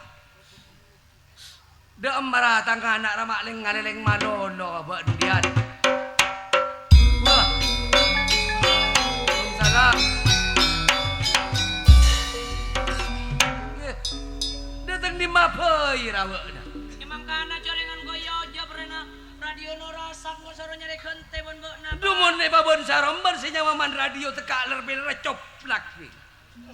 Dâ'emma ra tang ana' ra ma' lèng-ngalèlèng malolo bâ'na dhiyâ. Wah. Waalaikumsalam. Yè. Dâteng dimma bhâi ra bâ'na? È mangkana jhâ' lèngan koyo jhâ' brèna. Radio Nora Sap ngosoro nyarè ghântè bân bâ'na, Pa'. Dhu mon è bâbâna saromban sè nyawa man radio tekka' ler-pèler coplak, Wi.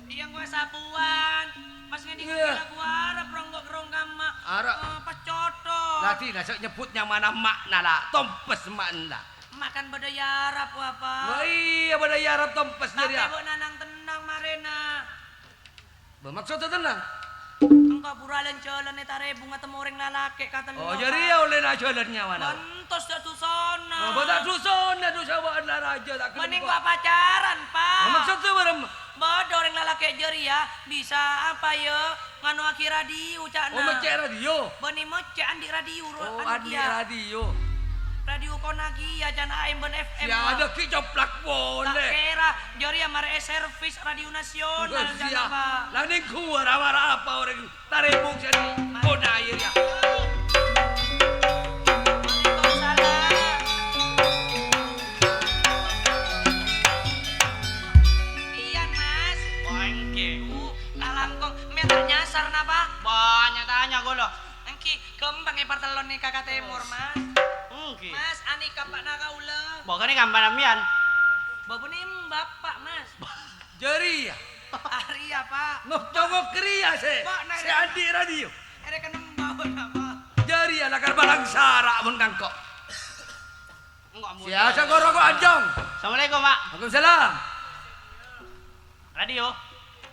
Iyâ, engko' sabuwân. Pas ngèdhing Iyâ. Lagu Arab, rong-, rong kamma. Arab. Eh, pas cotho. Lah, dina sè nyebbhut nyamana emma'na, la. Tompes emma'na, la. Emma' kan bâdâ è Arab, wa, Pa'. Oh, iyâ, bâdâ è Arab tompes jârèya. Tapè bâ'na nang-tennang marèna. Bâ, maksodda tennang? Engko' buru lan-jhâlân è Tarèbung, atemmo orèng lalakè' katello', Oh, jârèya Pa'. Ollè na-jhâlân nyawana. Bentos ta' dusona. Oh, bâ, ta' dusona, dusa bâ'na rajâ, ta' Mending kennèng, gua pacaran, Pa'. Oh, maksodda bârâmma? Bâdâ orèng lalakè' jârèya bisa apa, yâ? Nganoaghi radio, ca'na. Oh, meccè' radio? Bânnè meccè' andi' radio, ro-, Oh, anu andi' kèya. Radio. Radio Konagia, ca'na A M bân F M, Sia Pak. Ada ki coplak polè. Ta' kèra, jârèya marè è servis radio nasional, Enggak, ca'na, sia. Pak. Lah, nèng gua ra-, ra-, apa orèng Tarèbung sè di Koda, iyâ, iyâ. Waalaikumsalam. Iyâ, Mas. Oh, èngghi. Lalangkong, mè' ta' nyasar napa? Bâ, nya-tanya kaulâ. Èngghi, ghâmpang èpartellonè ka, ka tèmor, Mas. Èngghi. Mas, anèka bâ'na kaulâ. Bâ, kanèka bâ'na sampèyan. Bâ, bânnè bapa', Mas. Jârèya. Arèya, Pak. Ngok-congok rèya sè, Pak, nah, sè andi' radio. Èrè kennèng bâ'na, Pak. Jârèya lakar bâlâng sara' mon kangko'. Enggak, Sia, sè koro kok anjong. Assalamualaikum, Pak. Waalaikumsalam. Radio.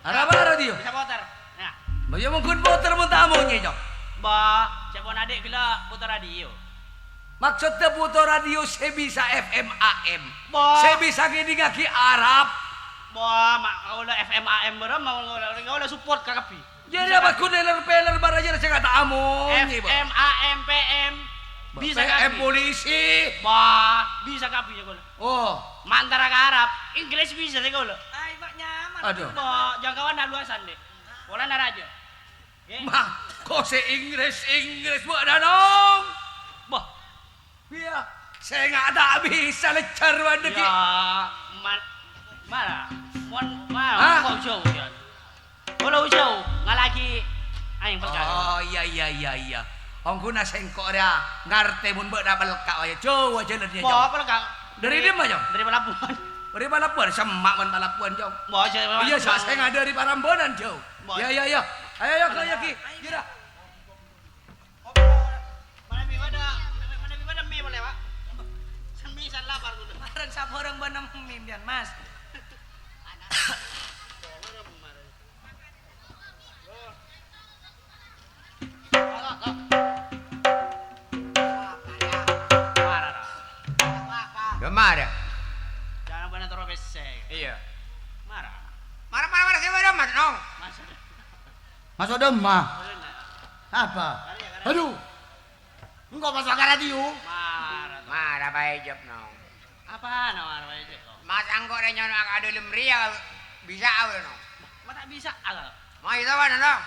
Arapa radio? Bisa puter. Nah. Bâ, iyâ mongghun puter mon ta' amonyè, Cong. Bâ, ca'èpon adi' ghellâ' puter radio. Maksodda puter radio sè bisa F M A M. Bâ. Sè bisa ngèdingngaghi Arab. Bâ, ma' kaulâ F M A M bârâmma, kaulâ, kaulâ support ka kabbhi. Jârèya bisa kabbhi. Paggun èler-pèler bârâ jârèya sè ta' amonyè, Bâ. F M A M P M. Bâ, bisa P M kabbhi. Polisi. Bâ, bisa kabbhi, ya, kaulâ. Oh. Ma' antara ka Arab, Inggris bisa sè kaulâ. Ai, ma' nyaman. Aduh. Bâ, jangkauanna luasan, Dek. Polana rajâ. Ngghi. Ma', ko sè Inggris-Inggris bâ'na, Nong? Bâ. Iyâ, sènga' ta' bisa lècèr bâ'na ghi. Iyâ, ma-, mara. Mon, mara, Hah? Kok jhâu, yâ? Kolo jhâu, ngala'aghi aèng perkara. Oh, iyâ, iyâ, iyâ, iyâ. Ongghuna sèngko' rèya ngartè mon bâ'na pelka', wâ, jhâu jhâlânna, Bâ, Jhâu. Pelka'. Dâri dimma, Jhâu? Dâri pelabuhan. Dâri pelabuhan, semma' mon pelabuhan, Jhâu. Bâ, jhâ-, Iyâ, sa-, sènga' dâri Parambanan, Jhâu. Bâ. Iyâ, iyâ, iyâ. Ayo, ayo, ayo, Ki. Iyâ, dah. Manabi bâdâ, manabi bâdâ mi polè, Pak. Sami san lapar kaulâ. Marèn sabhârâng bâdâ mi, mbiyan, Mas. Mara, ra. Ghi mara. Jhâ' bâdâ toro' pèssè. Iyâ. Mara. Mara, mara, mara, sè bâdâ, Mas, no. Mas. Maso' dimma? Apa? Aduh. Engko' maso' ka radio. Mara, to. Mara, Pak Ejep, Nong. Apana mara, Pak Ejep, to? Mas, engko' rè nyono ka dâlem rèya, bisa apa, Nong? Ma' ta' bisa, ala. Ma' itu apa, Nong?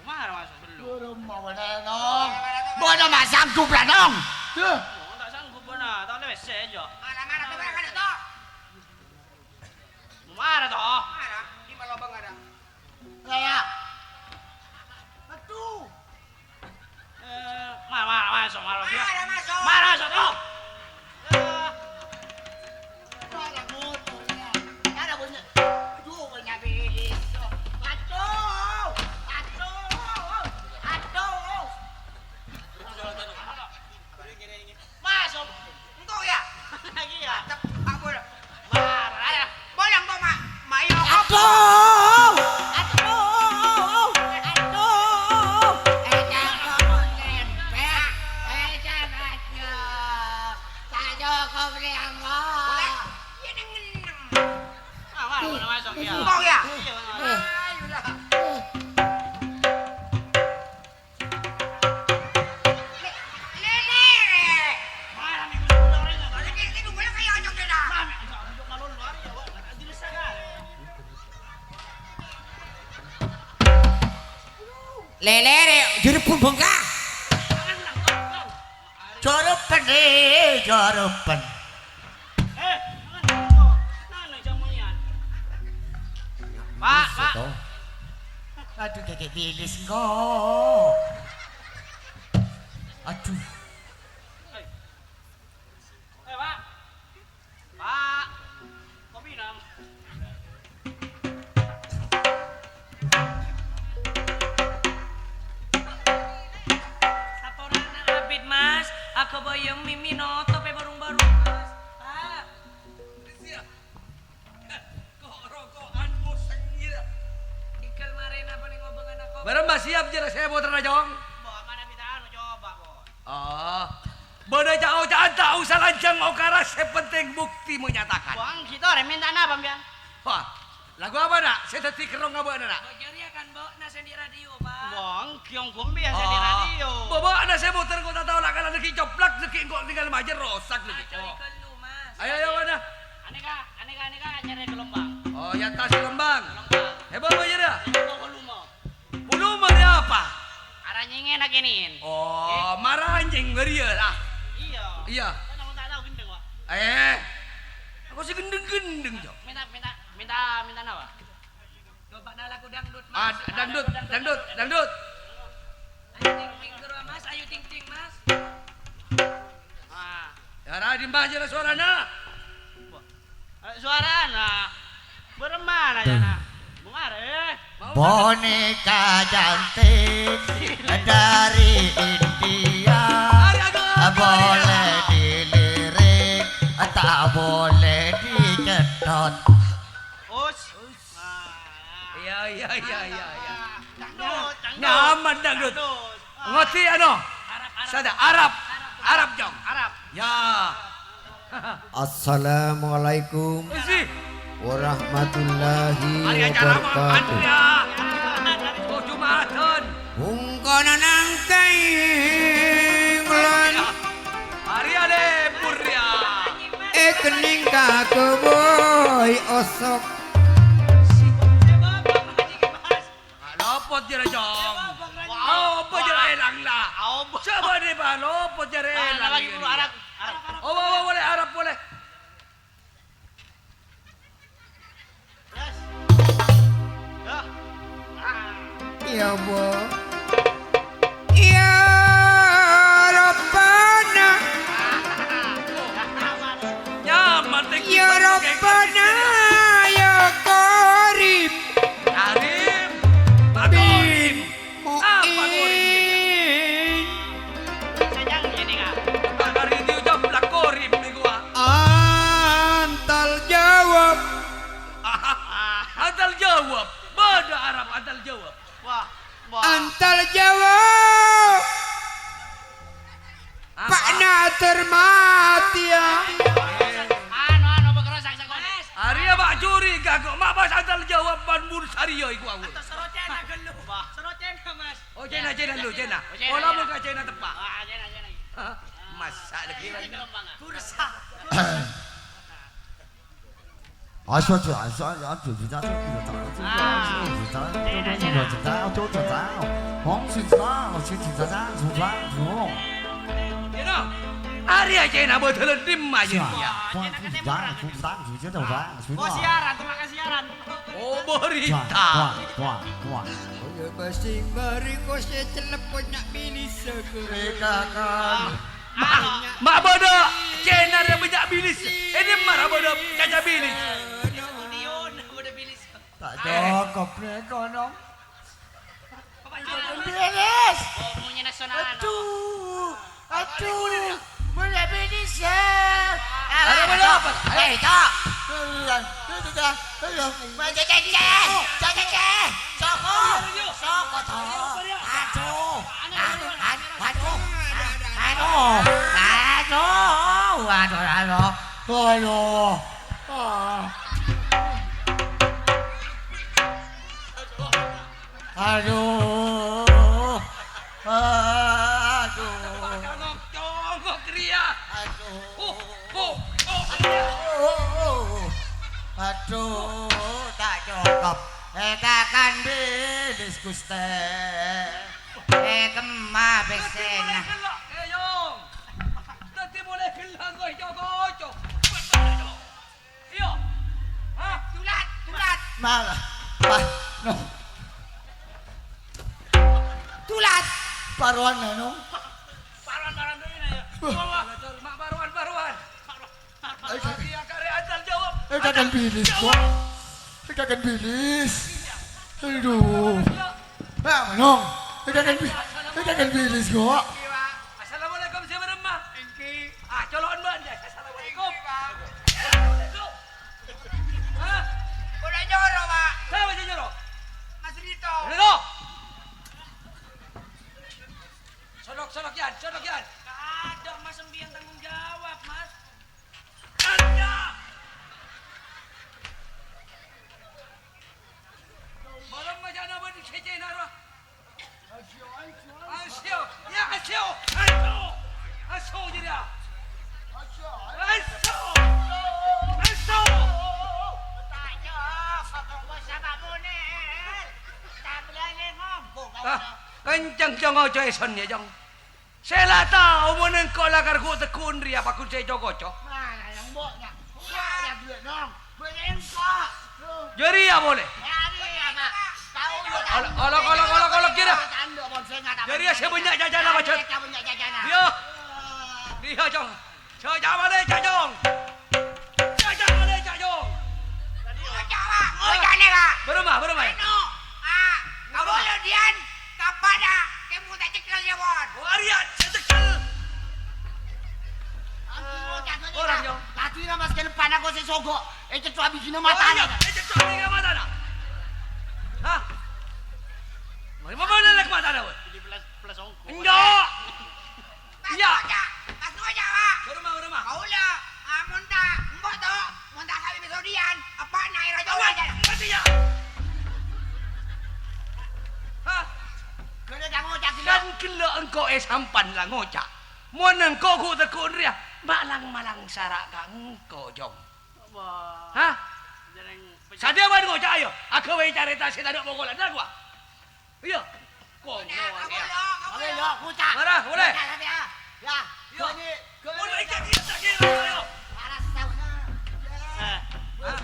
Mara maso' bellu. Bârâmma bâdâ, Nong? Bâdâ ma' sanggup, la, Nong? Yah. Mo, ta' sanggup, bâna. Ta' ollè pèssè, Jo. Mara, mara, coba ka to. Mara, to. Mara, di mana lobang ada? Lah, ya. Aduh. Eh, ma-, ma-, maso', maso', ya. Mara, maso'. Mara, maso', to. Eh. Ada motor, ya. Ada banyak. Aduh, banyak bilis. Aduh. Aduh. Aduh. Maso'. Engko' ya? Lagi ya? Mantep, Pak Bul. Marah ya? Boleh engko', Mak? Mayo. Lèlèrè, jârâbbhun bengka. Jârâbbhân, eh, jârâbbhân. Pak, Pak. Adhu, kèkè' bilis engko'. Adhu. Eh, Pak. Pak. Kopi, Nang. Saporana abit, Mas. Aghâbâyâng mimmi notop è bârung-bârung, Mas. Pak. Ko'-roko'an mosèng, gila. Èngghâl marèna panèng obângan ako. Bârâmma siap, jârèya sè pottrana, Cong? Bo, mana kita anu, coba, Bo. Oh. Bâdâ ca'-oca'an ta' osa lanjhâng okara, sè pentèng bukti menyatakan. Wah, gitu, rè, mènta napa, sampèyan? Wah, lagu apa, Na'? Sè dhâddhi kerrong abâ'na, Na'? Bo, jârèya kan bâ'na sè andi' radio, Pak. Wah, ghi' ongghu sampèyan sè andi' radio. Bo, bâ'na sè moter ko' ta' tao la'-kala' dhâggi' coplak, dhâggi' engko' tinggal majâr rosak dhâggi'. Ayo, ayo, mana? Anèka, anèka, anèka, nyarè gelombang. Oh, è attas gelombang. Gelombang. È bâbâ, jârèya? Gelombang volume. Volume rèya apa? Aranyèngè na' kènè'èn. Oh, maranyèng bâriyâ, la. Iyâ. Iyâ. Kan aku ta' tao gendheng, Pak. Eh. Aku sè gendheng-gendheng, Cok. Mènta, mènta, mènta, mènta napa? Coba na' lagu dangdut, Mas. Ah, dangdut, dangdut, dangdut. Ayo ting ting terus, Mas. Ayo ting ting, Mas. Ah. Yâ, ra dimma jârèya sowarana? Wah. Eh, sowarana. Bârâmma, yâ, Na'? Bung Are. Boneka cantik dari India, boleh dilirik, tak boleh dicedot. Us. Iyâ, iyâ, iyâ, iyâ, iyâ. Dangdut, dangdut. Nyaman dangdut. Dangdut. Ngerti, ano? Arab, Arab. Sada Arab. Arab. Arab, Jong. Arab. Ya. Assalamualaikum Isi. Warahmatullahi Hari acara wabarakatuh. Makan, ya. Oh, Jumatan. Bungkona nangkèng lan. Hari ada purya. Èkennèng kaghâbây osok. Ah, lopot jârèya, Jong. Apa jârèya èlang, la? Coba deh, Pak, lopot jârèya èlang. Oba, oba, boleh, Arab boleh. Iyâ, Bu. Iyâ, Rabbana. Nyaman, tinggi. Ya Rabbana, ya Karim. Karim. Pak Karim. Apa Korim? Mu'in. Sè nyang ngene, Kak. Bakal diucap la Korim niku, Kak. Antal jawab. Antal jawab. Bâdâ Arab antal jawab. Wah, wah. Antal jawab. Apa? Pak Nader mati, ya. Anu, anu, pekara saksa kono. Arèya, Pak, curiga kok, ma' pas antal jawab ban mun sarèya iku aku. Atau sarocena gelu. Wah. Sarocena, Mas. Oh, cena, cena lu, cena. Oh, cena, cena. Pola muka cena tepak. Ah, cena, cena. Hah? Masa lagi. Ini gelombang, ah. Bursa. Cena, cena. Arèya cena bâdâlân dimma, ya? Wah, cena katanya murah. Kok siaran, temak ka siaran. Oh, berita. Wah, wah, wah. Oh, ya, pasti mari kok sè celep kok nyak bilis aku. Eh, kakak. Ma', ma' bâdâ cena rè bânnya' bilis. Ini mara bâdâ caca bilis. Studio na bâdâ bilis. Ta' cokop nèko, Nom. Bilis. Oh, punya nasional. Aduh. Aduh. Bânnya' bilis, ya. Ada bâdâ apa? Eh, Cak. Ayo, ayo, ayo. Bânnya' cècè. Cècè. Soko. Soko, to. Aduh. Aduh. Aduh. Aduh. Aduh. Aduh. Aduh. Ah. Aduh. Aduh. Congok, congok, ria. Aduh. Oh, oh, oh, ria. Aduh, ta' cokop. Èkakan bilis, Ghustè. È, kemma pèssèna? Dhâddhi molaè ghellâ', ghellâ' engko' co-koco. Iyâ. Hah? Tulat, tulat. Malah. Pas. No. Tulat. Parowan, no. Parowan, parowan dulu, ya. Wah. Mak parowan, parowan. Ayo, Adi, akare antar jawab. Èkakan bilis, kok. Èkakan bilis. Aduh. Ah, Manong. Èkakan bi-, èkakan bilis, kok. Assalamualaikum, sè bârâmma. Èngghi. Ah, colo'on, Mbak. Assalamualaikum. Èngghi, Pak. Hah? Udah nyoro, Pak. Sapa sè nyoro? Mas Rito. Rito. Sodok, sodok, Yan. Sodok, Yan. Kadhâng, Mas, sampèyan tanggung jawab, Mas. Bârâmma jhâ' napa di cecena, rowa? Asio, ya, asio, asio, asio jârèya. Asio, asio. Tanya, apa kok sama Munir? Tak berani ngomong, ah, kenceng, Jong, ojo èson, ya, Jong. Sè la tao mon engko' la karghu' tegghun rèya paggun sè co-koco. Nah, yang mbok, ya. Mbok, ya, duit, Nong. Duit engko'. Jârèya polè. Jârèya, Pak. Tao, ya, olok, olok, olok, olok, olok, kira. Tanduk, Bang, sè nggak tahu. Jârèya sè bânnya' jajana, Pak, Jot. Jârèya sè bânnya' jajana. Iya. Iya, Jong. Jâ-, jâ' malè, jâ', Jong. Jâ', jâ' malè, jâ', Jong. Ngoca', Pak. Ngoca' nè, Pak. Bârâmma, bârâmma, ya? Anu, ah, kabâlâ dhiyân, kapadâ, kemmo ta' cekkel, ya, Bon. Oh, arèya, sè cekkel. Orang, Jong. Tadina, Mas, kènè pana kok sè sogo', ècetto' abidhina matana. Oh, iya, ècetto' abidhina matana. Hah? Mari, mari, lek matana, weh. Enggak. Iya. Pas ngoca', pas ngoca', Pak. Bârâmma, bârâmma. Kaulâ, amonta, embo' to, monta sawi mesodian, eppa'na ero' coba aja. Mati ya. Hah? Kaulâ ta' ngoca' ghellâ'. Kan ghellâ' engko' èsampan la ngoca'. Mon engko' ghu'-tegghu'en rèya, malang-malang sara' ka engko', Jong. Wah. Hah? Jeneng pe- Sadhâjâ bân ngoca', ayo. Aghâbây carèta sè tadâ' pokolan, la, ghuwa. Iya. Konyol, ya. Oke, lo, ngoca'. Marah, boleh. Ngoca', ya. Ya. Iya. Gani, gani. Boleh, gani, gani, ayo. Panas, tau. Eh. Hah?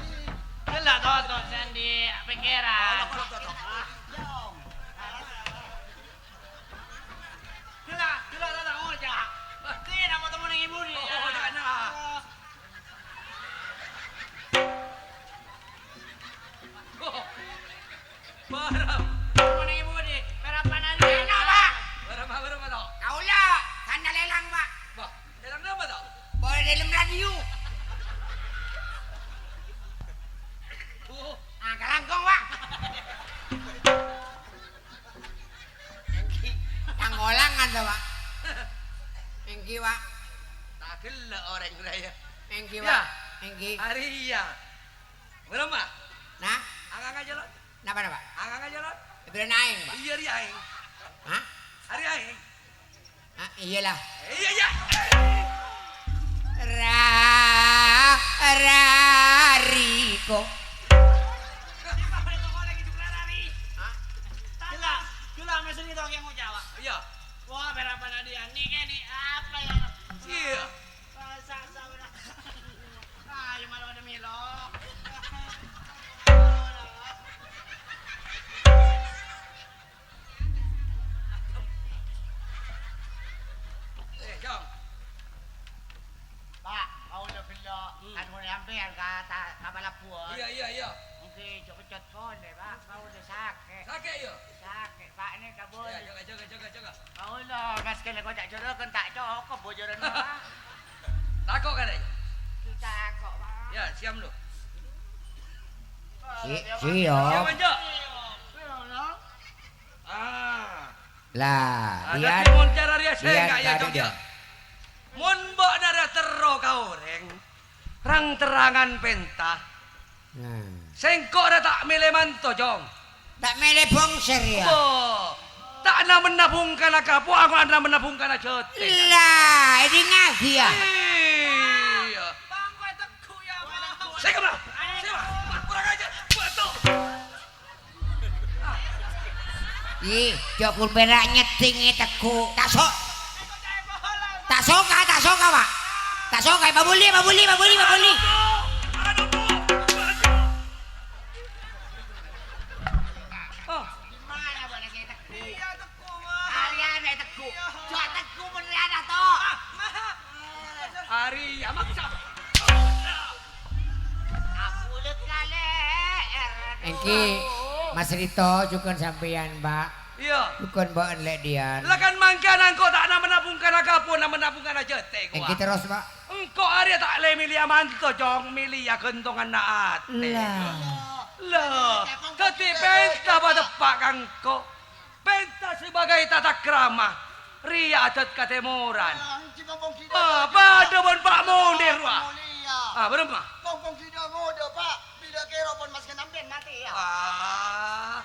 Ghellâ' tonton sèndi pikiran. Oh, tonton, tonton. Ghellâ', ghellâ', ghellâ', ngoca'. Sini, mau temu neng ibu nih. Oh, ya. Jangan. Oh. Barang. Mana ibu di? Barapan hari? Enak, Pak. Barang, barang, barang. Kaula, sandal elang, Pak. Wah, elang napa, to? Boleh dalam radio. Oh. Ah, kerangkong, Pak. Èngghi, tanggolangan, to, Pak? Èngghi, Pak. Ta' ghellâ' orèng rèya. Èngghi, Pak. Ya. Èngghi. Arèya. Bârâmma? Nah? Anganga jâlân. Napa, napa? Anganga jâlân. Bârâmma aèng, Pak? Iyâ, rèya aèng. Hah? Arèya aèng. Ah, iyâ, la. Iyâ, iyâ. Ra, ra, riko. Hah? Ghellâ', ghellâ', mèsèn itu yang ngucap, Pak. Iyâ. Wah, bârâmma na' dhiyâ? Nèka, nè, apa ya? Iyâ. Ayo, malu ada Milo. Eh, Jong. Pak, kaula ghellâ'. Hmm. Kan mulai hampir ka ta-, ka pelabuhan. Iya, iya, iya. Mungkin cepet-cepet pon deh, Pak. Kaula sakè'. Sakè', ya? Sakè', Pak, ini kabun. Ya, jaga, jaga, jaga, jaga. Kaula, Mas, kene kocak jero kan tak cokop bojoran, Pak. Tako' kan, ya? Tako', Pak. Ya, siap, lu. Si-, siap. Siap, Pak. Ah. Lah, ah, dhâddhi mon cara rèya sè enggak ya, Jong, ya. Mon bâ'na ra terro ka orèng, rang-terrangan pènta. Nah. Sèngko' ra ta' mèlè manto, Jong. Ta' mèlè bongser, ya? Bo. Ta' na-menna bhungkana kapo'an, na-menna bhungkana jhâtè. Lah, èdingngaghi, ya? Iyâ. Sè kemma? Sè kemma? Kurang ajar. Betul. Ih, jhâ' pon pèra' nyèddhing è tegghu'. Ta' so-, ta' soka, ta' soka, Pak. Ta' soka, Pak Buli, Pak Buli, Pak Buli, Pak Buli. Oh. Arèya tegghu'. Jhâ' tegghu' mon rèya, to. Arèya maksa. Èngghi, Mas Rito, jhughân sampèyan, Pak. Iyâ. Jhughân bâ'ân lè' dhiyâna. La kan mangkana engko' ta' na-mennang bhungkana kabbhi, na-mennang bhungkana jhâtè, kowa. Èngghi terros, Pak. Engko' arèya ta' lè mèlèya manto, Cong, mèlèya ghântonganna atè. La. La, dhâddhi pènta pateppa' ka engko'. Pènta sebagai tatakrama. Rèya adat katèmoran. Ah, èngghi pongpong ghidhâ. Ah, padâ bân Pak Munir, wa. Molèya. Ah, bârâmma? Pongpong ghidhâ ngodâ, Pak. Bilâ kèra pon mas kènampen matè, ya. Ah,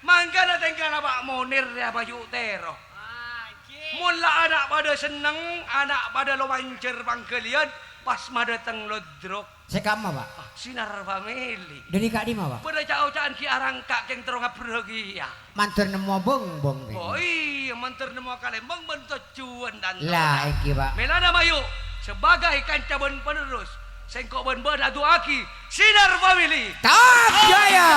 mangkana tèngkana Pak Munir, ya, payu' tèro. Ah, èngghi. Mon la ana' padâ senneng, ana' padâ lo manjâr pangghâliyân, pas madâteng lodrok. Sè kamma, Pak? Ah, Sinar Family. Dhâri ka'dimma, Pak? Padâ ca'-oca'an ghi' arangka' kèng terro ngabbherrâ kèya. Mandhâr nemmo bâng-bâng, Pak. Oh iyâ, mandhâr nemmo kalèmbâng bân tojjhuwân tanto. La, èngghi, Pak. Mèlana mayu, sebagai kanca bân penerus, sèngko' bân bâ'ân adu'aaghi Sinar Family. Top Jaya!